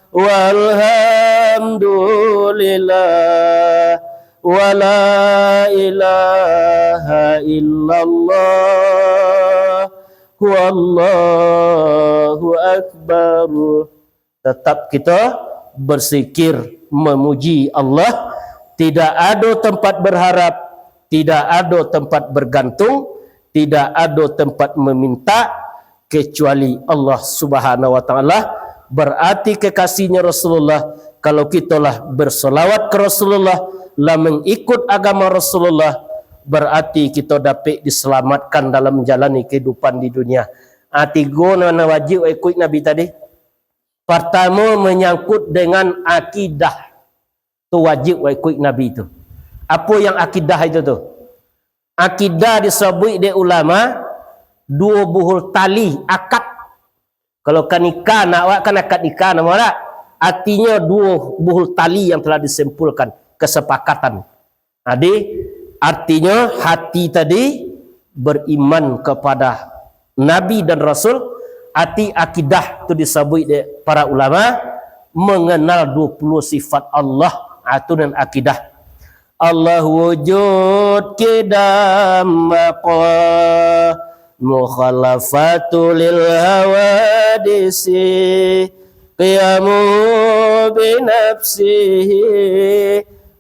walhamdulillah wala ilaha illallah wallahu akbar. Tetap kita berzikir, memuji Allah. Tidak ada tempat berharap, tidak ada tempat bergantung, tidak ada tempat meminta kecuali Allah Subhanahu wa Taala. Berarti kekasihnya Rasulullah, kalau kita lah bersolawat ke Rasulullah, lah mengikut agama Rasulullah, berarti kita dapat diselamatkan dalam menjalani kehidupan di dunia. Ah, tigo nan wajib ikuik Nabi tadi. Partamo, manyangkut dengan akidah. Tu wajib wak ikuik Nabi tu. Apo yang akidah itu tu? Akidah disabuik dek ulama duo buhul tali akad. Kalau ka nikah, nak wak kan akad nikah, namo dak? Artinyo duo buhul tali yang telah disimpulkan, kesepakatan. Jadi, artinyo hati tadi beriman kepada Nabi dan Rasul, arti akidah tu disabuik dek para ulama, mengenal duo puluah sifat Allah, ah, tu nan akidah. Allah wujud, qidam, baqa, mukhalafatu lil hawadisi, qiyamu binafsihi,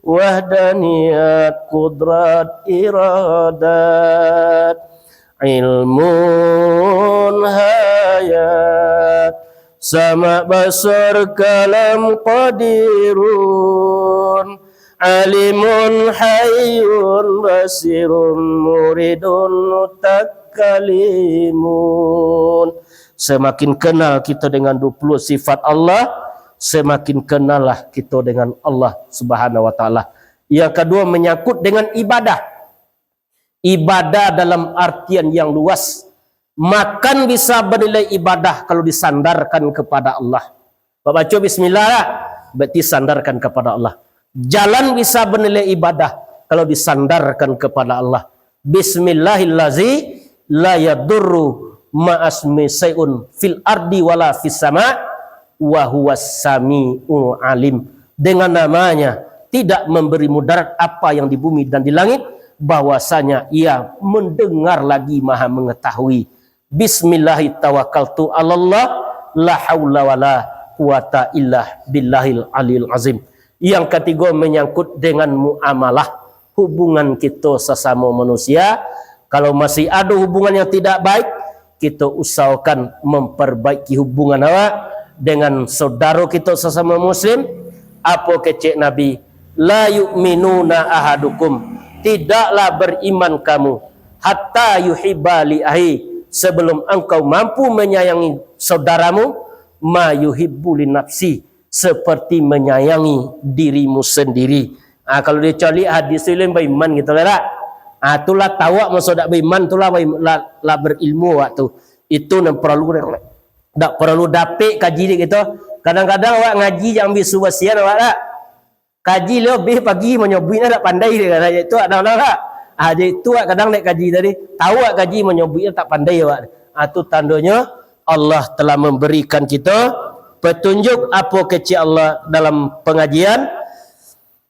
wahdaniyat, qudrat, iradat, ilmun, hayat, sama, basar, kalam, qadirun, alimun, hayyun, basirun, muridun, mutakalimun. Semakin kenal kita dengan dua puluh sifat Allah, semakin kenallah kita dengan Allah Subhanahu wa Taala. Yang kedua, menyangkut dengan ibadah. Ibadah dalam artian yang luas. Makan bisa bernilai ibadah kalau disandarkan kepada Allah. Babaco bismillah lah, berarti sandarkan kepada Allah. Jalan bisa bernilai ibadah kalau disandarkan kepada Allah. Bismillahillazi la yadurru ma'asmi syai'un fil ardi wala fis sama wa huwas sami'ul alim. Dengan namanya tidak memberi mudarat apa yang di bumi dan di langit, bahwasanya Ia mendengar lagi Maha Mengetahui. Bismillahi tawakkaltu alallah, la haula wala quwata illa billahil aliyil azim. Yang katigo, menyangkut dengan muamalah, hubungan kito sasamo manusia. Kalau masih ado hubungan yang tidak baik, kito usahokan memperbaiki hubungan awak dengan saudaro kito sasamo muslim. Apo kecek Nabi? La yu'minuna ahadukum, tidaklah beriman kamu, hatta yuhibba li ahi, sebelum engkau mampu menyayangi saudaramu, ma yuhibbu li nafsi, seperti menyayangi dirimu sendiri. Ah, kalau dicaliak hadis tu, lain baiman gitu lah, tak? Ah, tu lah tawak maso dak baiman, tu lah, lah, lah berilmu awak tu. Itu nan paralu, dak paralu dapek kaji dek kito. Kadang-kadang awak ngaji jan ambiak subasian awak, tak? Kaji lobih pagi manyobuik nyo dak pandai dek, kadang itu awak kadang, tak? Ah, jadi itu awak kadang dek kaji tadi. Tawak kaji manyobuiknyo tak pandai awak. Ah, tu tandonyo Allah telah memberikan kito petunjuk apo kecek Allah dalam pengajian.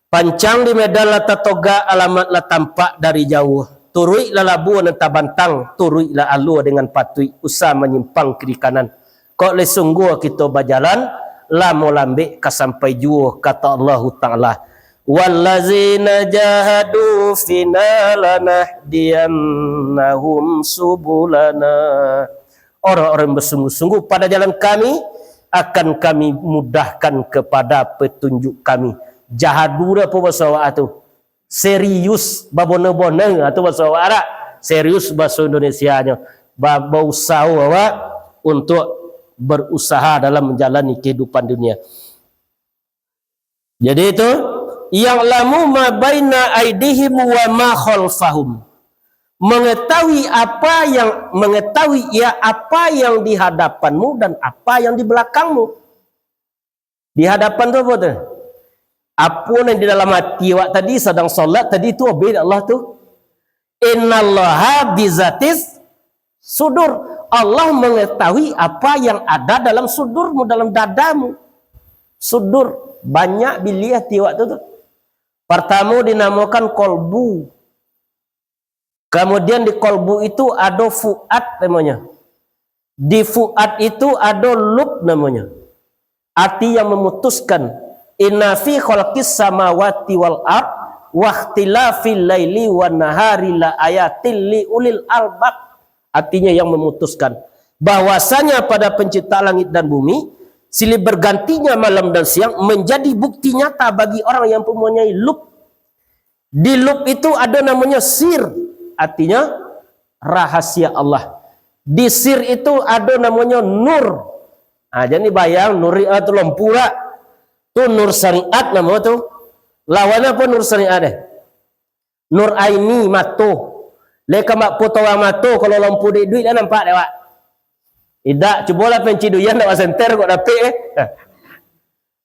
Pancang di medan lah tatogak, alamat lah tampak dari jauah. Turuiklah labuah nan tabantang, turuiklah alua dengan patuik, usah manyimpang kiri kanan. Kok lai sungguah kito bajalan, lamo lambek ka sampai juo, kato Allahu Ta'ala, "Wallazina jahadu fina lanahdiyannahum subulana." Orang-orang yang bersungguh-sungguh pada jalan Kami, akan Kami mudahkan kepada petunjuk Kami. Jahadu apo bahaso awak tu? Serius, babona-bona, ha, tu bahaso awak Arab. Serius bahaso Indonesianyo. Ba-, bausaho awak untuk berusaha dalam menjalani kehidupan dunia. Jadi itu, "Ya'lamu ma baina aidihim wa ma khalfahum." Mengetahui apa yang, mengetahui ia apa yang di hadapanmu dan apa yang di belakangmu. Di hadapan tu apo tu? Apo nan di dalam hati awak tadi, sadang solat tadi tu, abih Allah tu. "Innallaha bizatis sudur." Allah mengetahui apa yang ada dalam sudurmu, dalam dadamu. Sudur, banyak biliah hati awak tu, tu. Partamo dinamokan kolbu. Kamudian di kolbu itu ado fuad namonyo. Di fuad itu ado lub namonyo. Ati yang memutuskan. "Inna fi khalqis samawati wal ard wa ikhtilafil laili wan nahari la ayatil li ulil albab." Artinya yang memutuskan bahwasanya pada penciptaan langit dan bumi, silih bergantinya malam dan siang menjadi bukti nyata bagi orang yang mempunyai lub. Di lub itu ado namonyo sir, artinyo rahasia Allah. Di sir itu ado namonyo nur. Ha, jadi bayang, nur, ah, tu lampu dak? Tu nur syariat namo tu. Lawan apo nur syariat deh? Nur aini, mato. Lai ka bak potong urang mato, kalau lampu dek duit dak nampak dek awak? Indak, cubolah penci duyan dak basenter kok dapek, eh.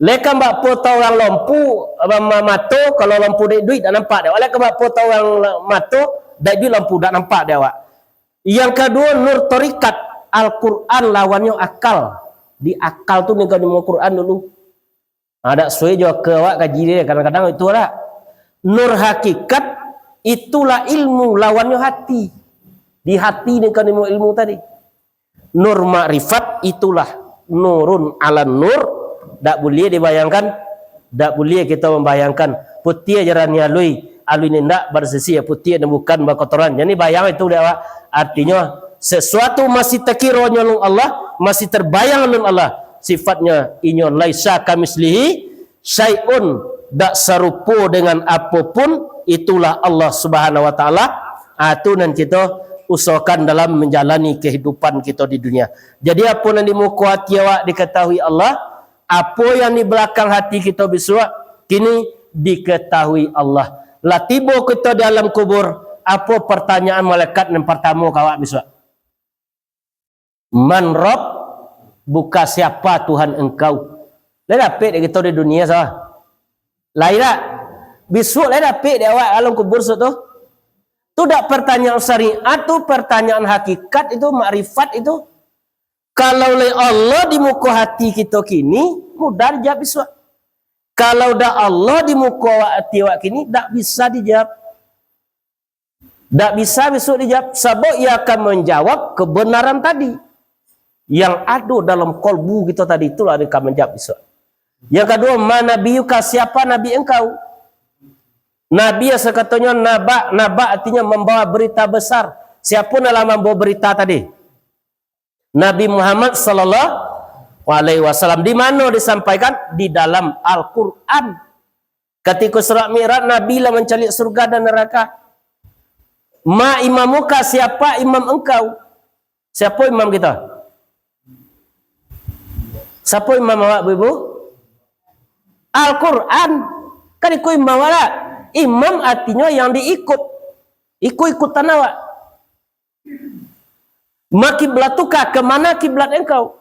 Lai ka bak potong urang lampu, ma-, ma-, mato, kalau lampu dek duit dak nampak dek awak. Lai ka bak potong urang la-, mato, dek duit lampu dak nampak dek awak. Yang kaduo, nur tarikat, Al-Quran lawannyo akal. Di akal tu nih kalau di Quran dulu. Ha, dak suai jo ka awak kaji deh, kadang-kadang itu lah. Nur hakikat, itulah ilmu lawannyo hati. Di hati ni kan ilmu, ilmu tadi. Nur makrifat, itulah nurun ala nur. Dak buliah dibayangkan, dak buliah kito mambayangkan. Putiah jarani alui, alui ni ndak barsisi, putiah ni bukan bakotoran. Jadi bayang itu dek awak. Artinyo, sesuatu masih takironyo ulun Allah, masih terbayang ulun Allah. Sifatnyo, inyo laisa kamislihi syai'un, dak sarupo dengan apo pun, itulah Allah Subhanahu wa Ta'ala. Ah, tu nan kito usahakan dalam manjalani kahidupan kito di dunia. Jadi, apo nan di muko ati awak diketahui Allah, apo yang di balakang hati kito bisuak, kini diketahui Allah. Lah tibo kito di alam kubur, apo partanyaan malaikat nan partamo ka awak bisuak? "Man Rabb, buka siapa Tuhan engkau?" Lai dapek dek kito di dunia, sah? Lai dak? Bisuak lai dapek dek awak alam kubur, sah tu? Tu dak pertanyaan syariat tu, pertanyaan hakikat itu, makrifat itu. Kalau lai Allah di muko hati kito kini, mudah dijawab bisuak. Kalau dak Allah di muko awak, hati awak kini, dak bisa dijawab. Dak bisa bisuak dijawab, sabab ia akan manjawab kebenaran tadi. Yang ado dalam kolbu kito tadi, itulah dia akan manjawab bisuak. Yang kaduo, "Man nabiyuka, siapa nabi engkau?" Nabi yang sakatonyo naba, naba artinyo mambawa berita besar. Siapo nan lah mambawa berita tadi? Nabi Muhammad sallallahu alaihi wasallam. Di mano disampaikan? Di dalam Al-Quran. Katiko Isra Mi'raj, Nabi lah mancaliak surga dan neraka. "Ma imamuka, siapa imam engkau?" Siapo imam kito? Siapo imam awak, Bu, Ibu? Al-Quran. Kan iko imam awak dak? Imam artinyo yang diikut. Ikut-ikutan awak. "Ma kiblatuka, kemana kiblat engkau?"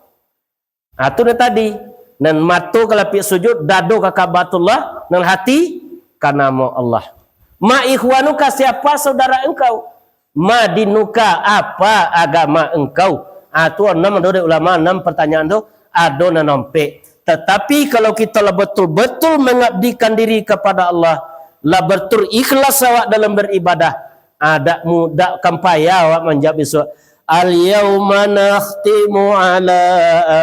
Ah, tu nan tadi. Nan mato ka lapik sujud, dado ka Ka'batullah, nan hati ka namo Allah. "Ma ikhwanuka, siapa saudara engkau?" "Ma dinuka, apa agama engkau?" Ah, tu anam ado dek ulama, anam pertanyaan tu, ado nan ompek. Tatapi kalau kito lah batul-batul mangabdikan diri kapada Allah, lah batul ikhlas awak dalam baribadah, ah, dak mu-, dak kan payah awak manjawab bisuak, "Al-yauma nakhtimu ala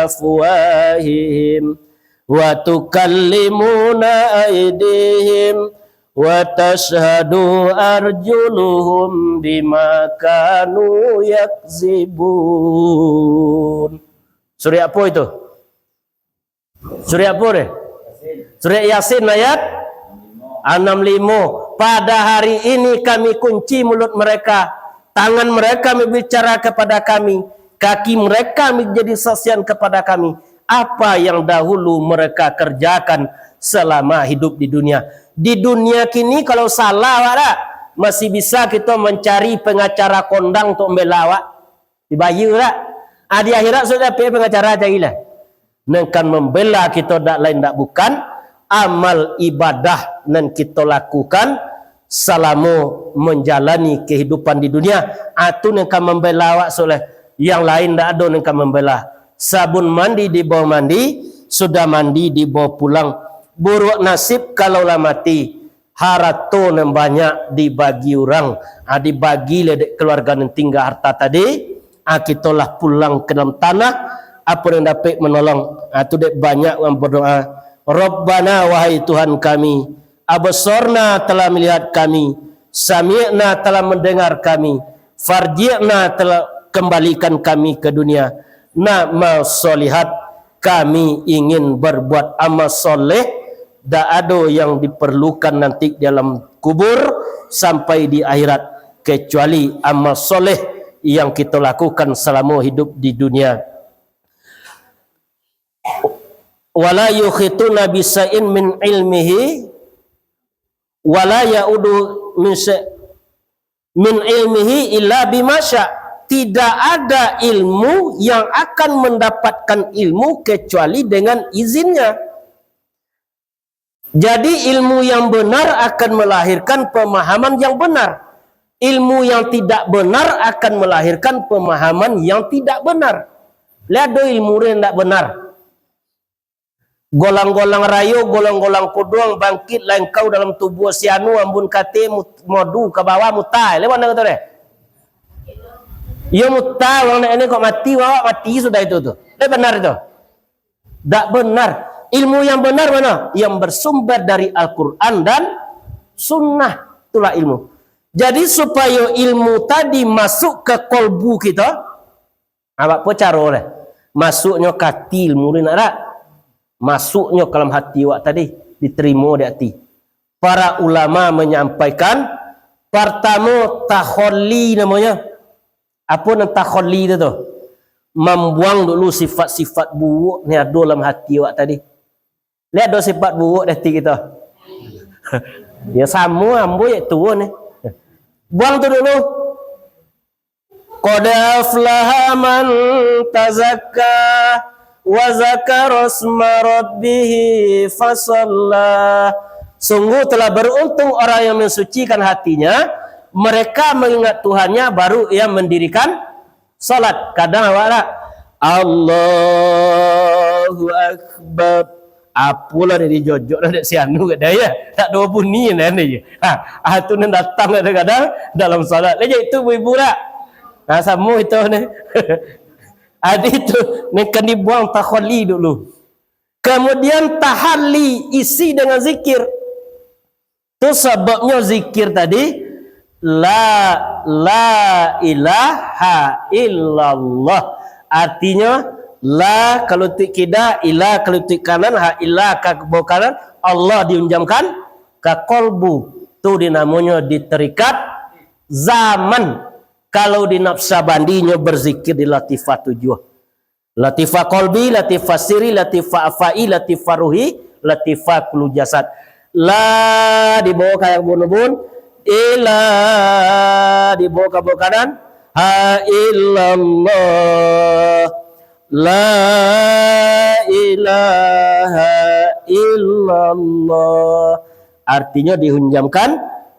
afwahihim, wa tukallimuna aidihim, wa tashhadu arjuluhum bima kanu yakzibun." Surah apa itu? Surah apa deh? Surah Yasin ayat anam limo. "Pada hari ini kami kunci mulut mereka, tangan mereka berbicara kepada kami, kaki mereka menjadi saksian kepada kami, apa yang dahulu mereka kerjakan selama hidup di dunia." Di dunia kini, kalau salah awak dak, masih bisa kito mancari pengacara kondang untuk membela awak. Dibayar dak? Ah, di akhirat sudah dapek pengacara carilah. Nan kan membela kito dak lain dak bukan, amal ibadah nan kito lakukan salamo manjalani kehidupan di dunia. Ah, tu nan kan membela awak soleh. Yang lain dak ado nan kan membela. Sabun mandi dibawa mandi, sudah mandi dibawa pulang. Buruak nasib kalau lah mati. Harato nan banyak dibagi urang, ah, dibagi leh dek keluarga nan tingga harta tadi, ah, kito lah pulang ka dalam tanah, apo nan dapek manolong, ah, tu dek banyak urang badoa, "Rabbana, wahai Tuhan kami, absorna, telah melihat kami, sami'na, telah mendengar kami, farji'na, telah kembalikan kami ke dunia, na'mal sholihat, kami ingin berbuat amal soleh, dak ado yang diperlukan nanti di alam kubur sampai di akhirat, kecuali amal soleh yang kito lakukan salamo hidup di dunia." "Wala yuhituna bisyai'in min ilmihi, wala yaudu min sy-, min ilmihi illa bima sya." Tidak ada ilmu yang akan mendapatkan ilmu kecuali dengan izinnya. Jadi, ilmu yang benar akan melahirkan pemahaman yang benar. Ilmu yang tidak benar akan melahirkan pemahaman yang tidak benar. Lihat do ilmu yang tidak benar. Golang-golang rayo, golang-golang kuduang, bangkitlah engkau dalam tubuah si anu, ambun kate mut-, modu ka bawah mutai. Lewat mana kata deh? Iyo mutai, orang nak ini kok mati, awak mati sudah itu tu. Eh, benar itu? Dak benar. Ilmu yang benar mana? Yang bersumber dari Al-Quran dan Sunnah. Itulah ilmu. Jadi, supaya ilmu tadi masuk ke kolbu kita, awak apa caro lah? Masuknyo ka ati ilmu ni nak dak? Masuknyo ka dalam hati awak tadi, diterimo di ati. Para ulama menyampaikan, pertamo, takholi namonyo. Apo nan takholi tu, tu? Mambuang dulu sifat-sifat buruak ni ado dalam hati awak tadi. Lihat do sifat buruak di hati kito. Ya, samo ambo ya tuo ni. Buang tu dulu. Qad aflaha man tazakka wa zakarasma rabbih fasalla. Sungguh telah beruntung orang yang mensucikan hatinya, mereka mengingat Tuhannya, baru ia mendirikan salat. Kadang awak lah, "Allahu Akbar." Apolah ni dijojok lah dek si anu kat daya. Tak dua bunyi nan dia. Ha, ah, tu nan datang kadang-kadang dalam salat. Lah, jadi tu ibu-ibu dak? Nah, samo itu ni. Adi tu, ni kan dibuang takholi dulu. Kemudian tahalli, isi dengan zikir. Tu sababnyo zikir tadi, la, la ilaha illallah. Artinyo, la kalutik kida, ila kalutik kanan, ha ila ka bawah kanan, Allah diunjamkan ka kolbu. Tu dinamonyo di tarikat zaman. Kalau di Naqsyabandinyo berzikir di latifah tujuah. Latifah kolbi, latifah siri, latifah afai, latifah ruhi, latifah kulu jasad. La dibawa ka yang bun-bun, ila dibawa ka bawah kanan, ha illallah, la ilaha illallah. Artinyo dihunjamkan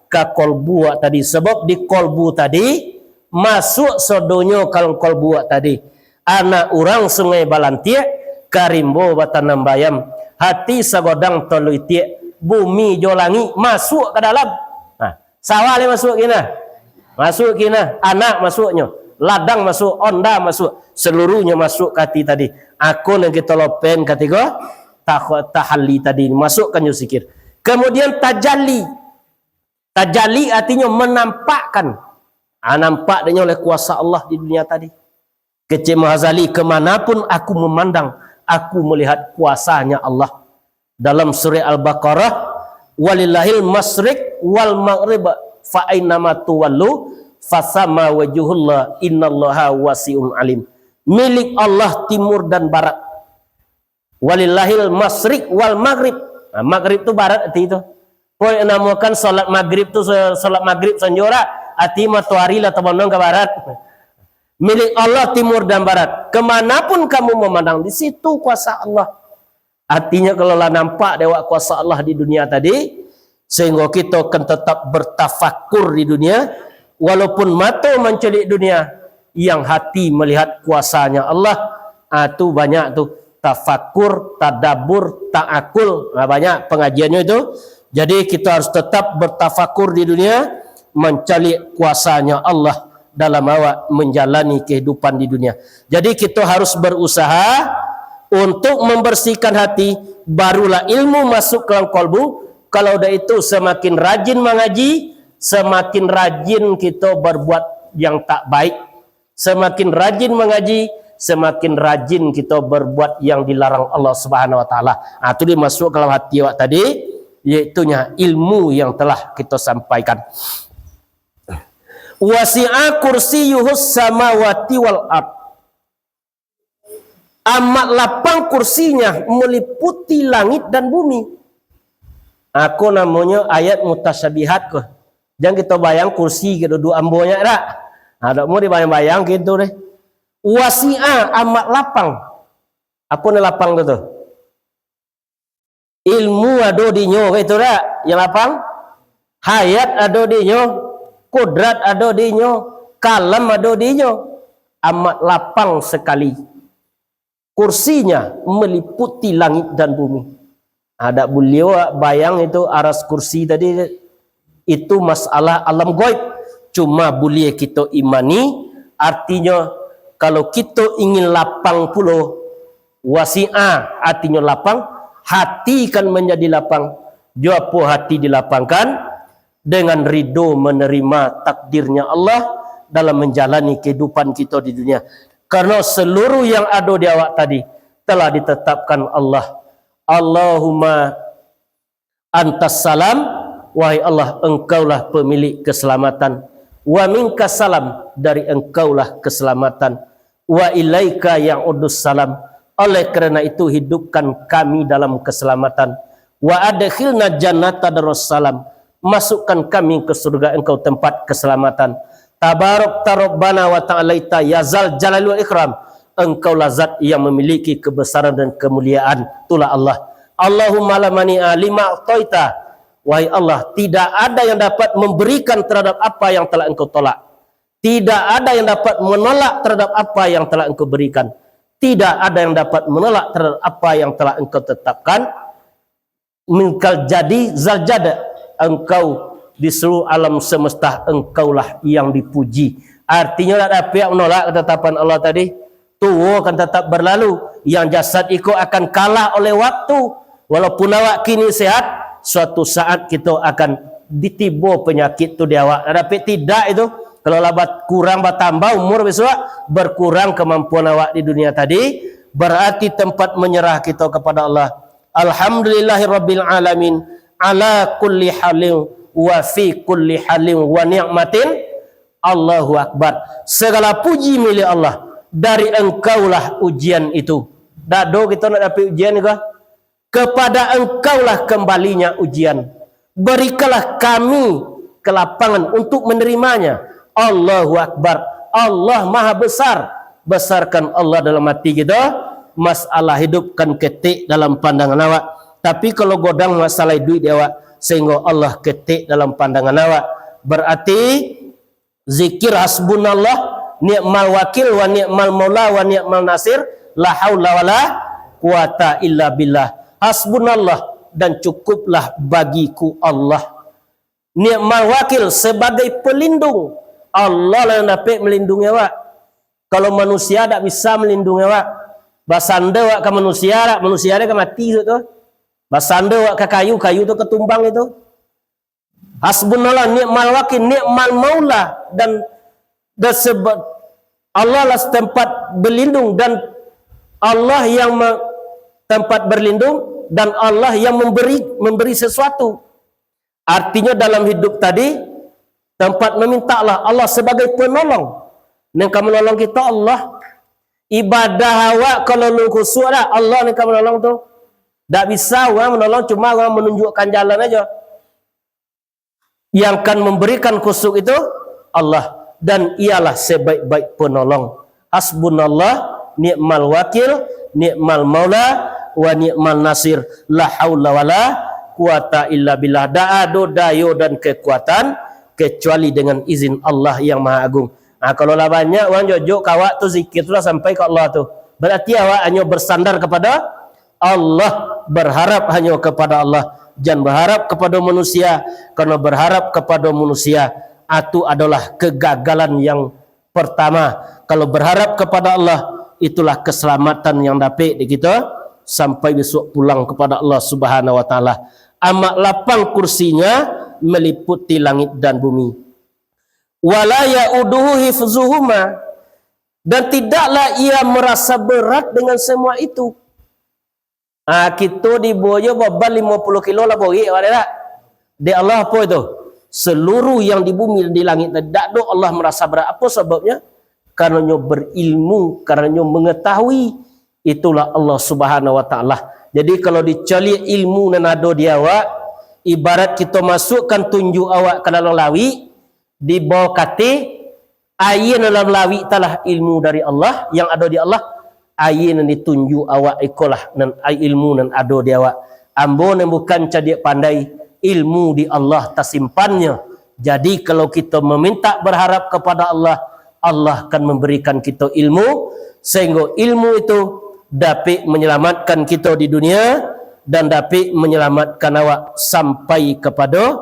ka kolbu awak tadi. Sabab di kolbu tadi, masuak sadonyo ka dalam kolbu awak tadi. Anak urang Sungai Balantiak, ka rimbo batanam bayam, hati sagodang toloi tiek, bumi jo langik masuak ka dalam. Nah, sawah lai masuak kini. Masuak kini, anak masuaknyo, ladang masuak, onda masuak, saluruahnyo masuak ka hati tadi. Ako nan kito lopen katigo, tah-, tahalli tadi, masuakkan jo zikir. Kamudian tajali. Tajali artinyo manampakkan. Ah, nampak dek nyo oleh kuasa Allah di dunia tadi. Kecek Imam Ghazali, "Kamanapun aku memandang, aku melihat kuasanya Allah." Dalam surah Al-Baqarah, "Walillahil masyriq wal maghrib, fa ainama tuwallu, fasama wajhullah, innallaha wasi'un alim." Milik Allah timur dan barat. "Walillahil masyriq wal maghrib." Nah, maghrib tu barat arti tu. Kok namakan salat maghrib tu sa-, salat maghrib sanjo dak? Arti matoari lah tabondong ka barat. Milik Allah timur dan barat. Kamanapun kamu memandang, di situ kuasa Allah. Artinya, kalau lah nampak dek awak kuasa Allah di dunia tadi, sehingga kita akan tetap bertafakur di dunia, walaupun mato mancaliak dunia, yang hati melihat kuasanya Allah. Ah, tu banyak tu, tafakur, tadabur, ta'akul. Ah, banyak pengajiannyo itu. Jadi, kita harus tetap bertafakur di dunia, mancaliak kuasanya Allah dalam awak menjalani kehidupan di dunia. Jadi, kita harus berusaha untuk membersihkan hati, barulah ilmu masuk ke dalam kalbu. Kalau dah itu, semakin rajin mengaji, semakin rajin kita berbuat yang tak baik. Semakin rajin mengaji, semakin rajin kita berbuat yang dilarang Allah Subhanahu Wa Taala. Ah, tu dimasuk dalam hati awak tadi, yaitunya ilmu yang telah kita sampaikan. "Wasi'a kursiyuhus samawati wal ard." Amat lapang kursinya meliputi langit dan bumi. Ako namonyo ayat mutasyabihat ko. Jan kito bayang kursi ka duduak ambo nyo dak? Ha, dak mau dibayang-bayang gitu deh. Wasi'a, amat lapang. Apo nan lapang tu, tu? Ilmu ado di nyo, itu dak? Yang lapang? Hayat ado di nyo, kudrat ado di nyo, kalam ado di nyo. Amat lapang sakali. Kursinya meliputi langit dan bumi. Adak buliah awak bayang itu aras kursi tadi, itu masalah alam gaib. Cuma buliah kito imani, artinyo, kalau kito ingin lapang pulo, wasi'a, artinyo lapang, hati kan manjadi lapang. Jo apo hati dilapangkan? Dengan ridho menerima takdirnya Allah dalam menjalani kehidupan kito di dunia. Karena seluruh yang ado di awak tadi telah ditetapkan Allah. Allahumma antas salam, wahai Allah, Engkaulah pemilik keselamatan. Wa minkas salam, dari Engkaulah keselamatan. Wa ilaika ya'udus salam. Oleh karena itu, hidupkan kami dalam keselamatan. Wa adkhilna jannata darussalam. Masukkan kami ke surga Engkau, tempat keselamatan. Tabarakta Rabbana wa ta'alaita, ya Zal Jalali wal Ikram. Engkaulah Zat yang memiliki kebesaran dan kemuliaan. Itulah Allah. Allahumma la mani'a lima a'taita. Wahai Allah, tidak ada yang dapat memberikan terhadap apa yang telah Engkau tolak. Tidak ada yang dapat menolak terhadap apa yang telah Engkau berikan. Tidak ada yang dapat menolak terhadap apa yang telah Engkau tetapkan. Engkau jadi Zal Jad, Engkau di seluruh alam semesta, Engkaulah yang dipuji. Artinyo, dak dapek menolak ketetapan Allah tadi. Tuo kan tetap berlalu. Yang jasad iko akan kalah oleh waktu. Walaupun awak kini sehat, suatu saat kito akan ditibo penyakit tu di awak. Dak dapek tidak itu. Kalau lah bat-, kurang batambah umur besok, berkurang kemampuan awak di dunia tadi, berarti tempat menyerah kito kepada Allah. Alhamdulillahirabbil alamin, ala kulli halin wa fi kulli halin wa ni'matin. Allahu Akbar. Segala puji milik Allah. Dari Engkaulah ujian itu. Dak ado kito nak dapek ujian ko. Kepada Engkaulah kembalinya ujian. Berikanlah kami kelapangan untuk menerimanya. Allahu Akbar. Allah Maha Besar. Besarkan Allah dalam hati kita. Masalah hidup kan ketek dalam pandangan awak. Tapi kalau godang masalah duit di awak, sehingga Allah ketek dalam pandangan awak, berarti zikir hasbunallah, ni'mal wakil, wa ni'mal maula, wa ni'mal nasir, la haula wala quwata illa billah. Hasbunallah, dan cukuplah bagiku Allah. Ni'mal wakil, sabagai palindung. Allah lah nan dapek malindungi awak. Kalau manusia dak bisa malindungi awak. Basando awak ka manusia, dak, manusia dak ka mati tu. Basando awak ka kayu, kayu tu ka tumbang itu. Hasbunallah, ni'mal wakil, ni'mal maula, dan, dan seba-, Allah lah tempat berlindung, dan Allah yang me-, tempat berlindung, dan Allah yang memberi, memberi sesuatu. Artinya dalam hidup tadi, tempat memintalah Allah sebagai penolong. Nan ka menolong kita Allah. Ibadah awak kalau lun khusyuk dah, Allah nan ka menolong tu. Dak bisa orang menolong, cuma orang menunjukkan jalan aja. Yang akan memberikan khusyuk itu Allah, dan Ialah sebaik-baik penolong. Hasbunallah, ni'mal wakil, ni'mal maula, wa ni'mal nasir. La haula wala quwata illa billah. Dak ado dayo dan kekuatan kecuali dengan izin Allah yang Maha Agung. Ha, kalau lah banyak urang jojok ka awak tu, zikir tu lah sampai ka Allah tu. Berarti awak hanyo bersandar kepada Allah, berharap hanyo kepada Allah. Jan berharap kepada manusia, karena berharap kepada manusia, itu adalah kegagalan yang pertama. Kalau berharap kepada Allah, itulah keselamatan yang dapek di kita sampai besok pulang kepada Allah Subhanahu wa Taala. Amat lapang kursinya meliputi langit dan bumi. Wala yauduhu hifzuhuma, dan tidaklah ia merasa berat dengan semua itu. Ah, kito diboyo baban limo puluh kilo lah borek, awak dak? Dek Allah apo itu? Seluruh yang di bumi dan di langit, dak do Allah merasa berat. Apo sababnya? Karanonyo berilmu, karanonyo mengetahui. Itulah Allah Subhanahu wa Taala. Jadi, kalau dicaliak ilmu nan ado di awak, ibarat kito masukkan tunjuak awak ka dalam lawik, di bawah kateh, aia nan dalam lawik talah ilmu dari Allah, yang ado di Allah. Aia nan ditunjuak awak ikolah nan, ilmu nan ado di awak. Ambo nan bukan cadiak pandai, ilmu di Allah tasimpannyo. Jadi, kalau kito meminta, berharap kepada Allah, Allah akan memberikan kito ilmu, sehingga ilmu itu dapek menyelamatkan kito di dunia dan dapek menyelamatkan awak sampai kepada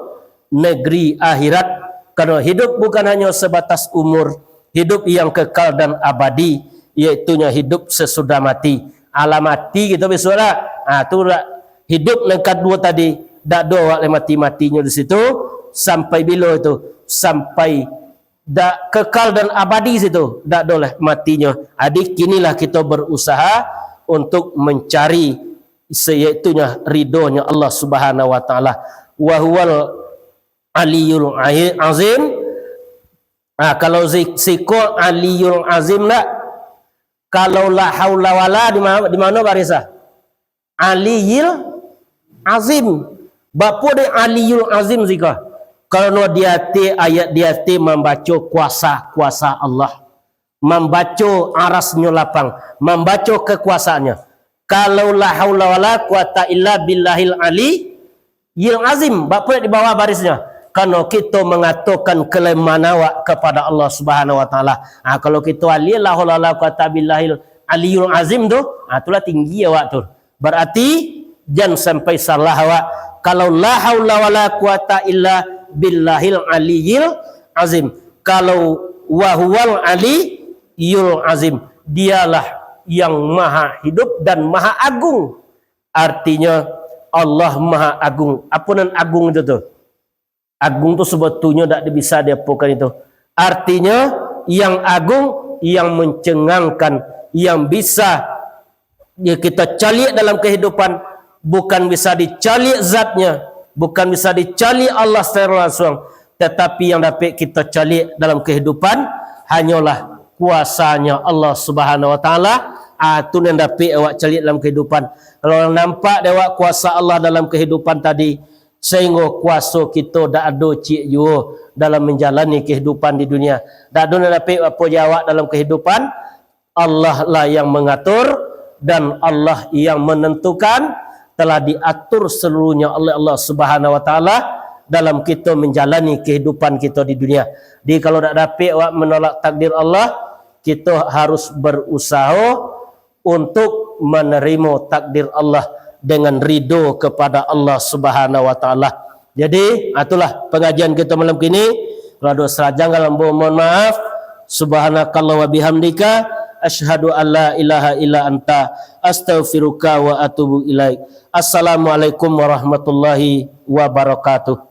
negeri akhirat. Karena hidup bukan hanya sebatas umur, hidup yang kekal dan abadi, yaitunya hidup sesudah mati. Alah mati kito besok dak? Ah, tu dak. Hidup nan kaduo tadi, dak do awak lai mati-matinyo di situ. Sampai bilo itu? Sampai dak kekal dan abadi situ, dak do lai matinyo. Jadi, kinilah kito berusaha untuk mencari, yaitunya ridhonya Allah Subhanahu wa Taala. Wa huwal aliyul azim. Ah, kalau zi-, siko aliyul azim dak? Kalau la haula wala di ma-, di mano barisnyo? Aliyil azim. Bapa dek aliyul azim siko? Karano di ateh ayat di ateh mambaco kuasa-kuasa Allah. Mambaco arasnyo lapang, mambaco kekuasaannyo. Kalau la haula wala quwata illa billahil aliyil azim, bapa dek di bawah barisnyo? Karano kito mangatokan kalemahan awak kapada Allah Subhanahu wa Taala. Ha, kalau kito alia la haula wala quwata billahil aliyul azim tu, ha, tu lah tinggi awak tu. Berarti, jan sampai salah awak. Kalau la haula wala quwata illa billahil aliyil azim. Kalau wa huwal aliyul azim, dialah yang maha hidup dan maha agung. Artinyo, Allah maha agung. Apo nan agung itu tu? Agung tu sabatunyo dak bisa diapokan itu. Artinyo, yang agung, yang mencengangkan, yang bisa, ya, kita caliak dalam kehidupan, bukan bisa dicaliak zatnya, bukan bisa dicaliak Allah secara langsung, tetapi yang dapek kita caliak dalam kehidupan hanyalah kuasanya Allah Subhanahu wa Taala. Ah, tu yang dapek awak caliak dalam kehidupan. Kalau nampak dek awak kuasa Allah dalam kehidupan tadi, sehingga kuaso kito dak ado ciek juo dalam manjalani kehidupan di dunia. Dak ado nan dapek apo jo awak dalam kehidupan, Allah lah yang mengatur dan Allah yang menentukan, telah diatur seluruhnya oleh Allah Subhanahu wa Taala dalam kito manjalani kehidupan kito di dunia. Jadi, kalau dak dapek awak menolak takdir Allah, kito harus berusaha untuk manarimo takdir Allah dengan ridho kepada Allah Subhanahu wa Ta'ala. Jadi, itulah pengajian kita malam kini. Kalau ado salah janggal, ambo mohon maaf. Subhanakallah wa bihamdika, asyhadu an la ilaha illa anta, astaghfiruka wa atubu ilaik. Assalamualaikum warahmatullahi wabarakatuh.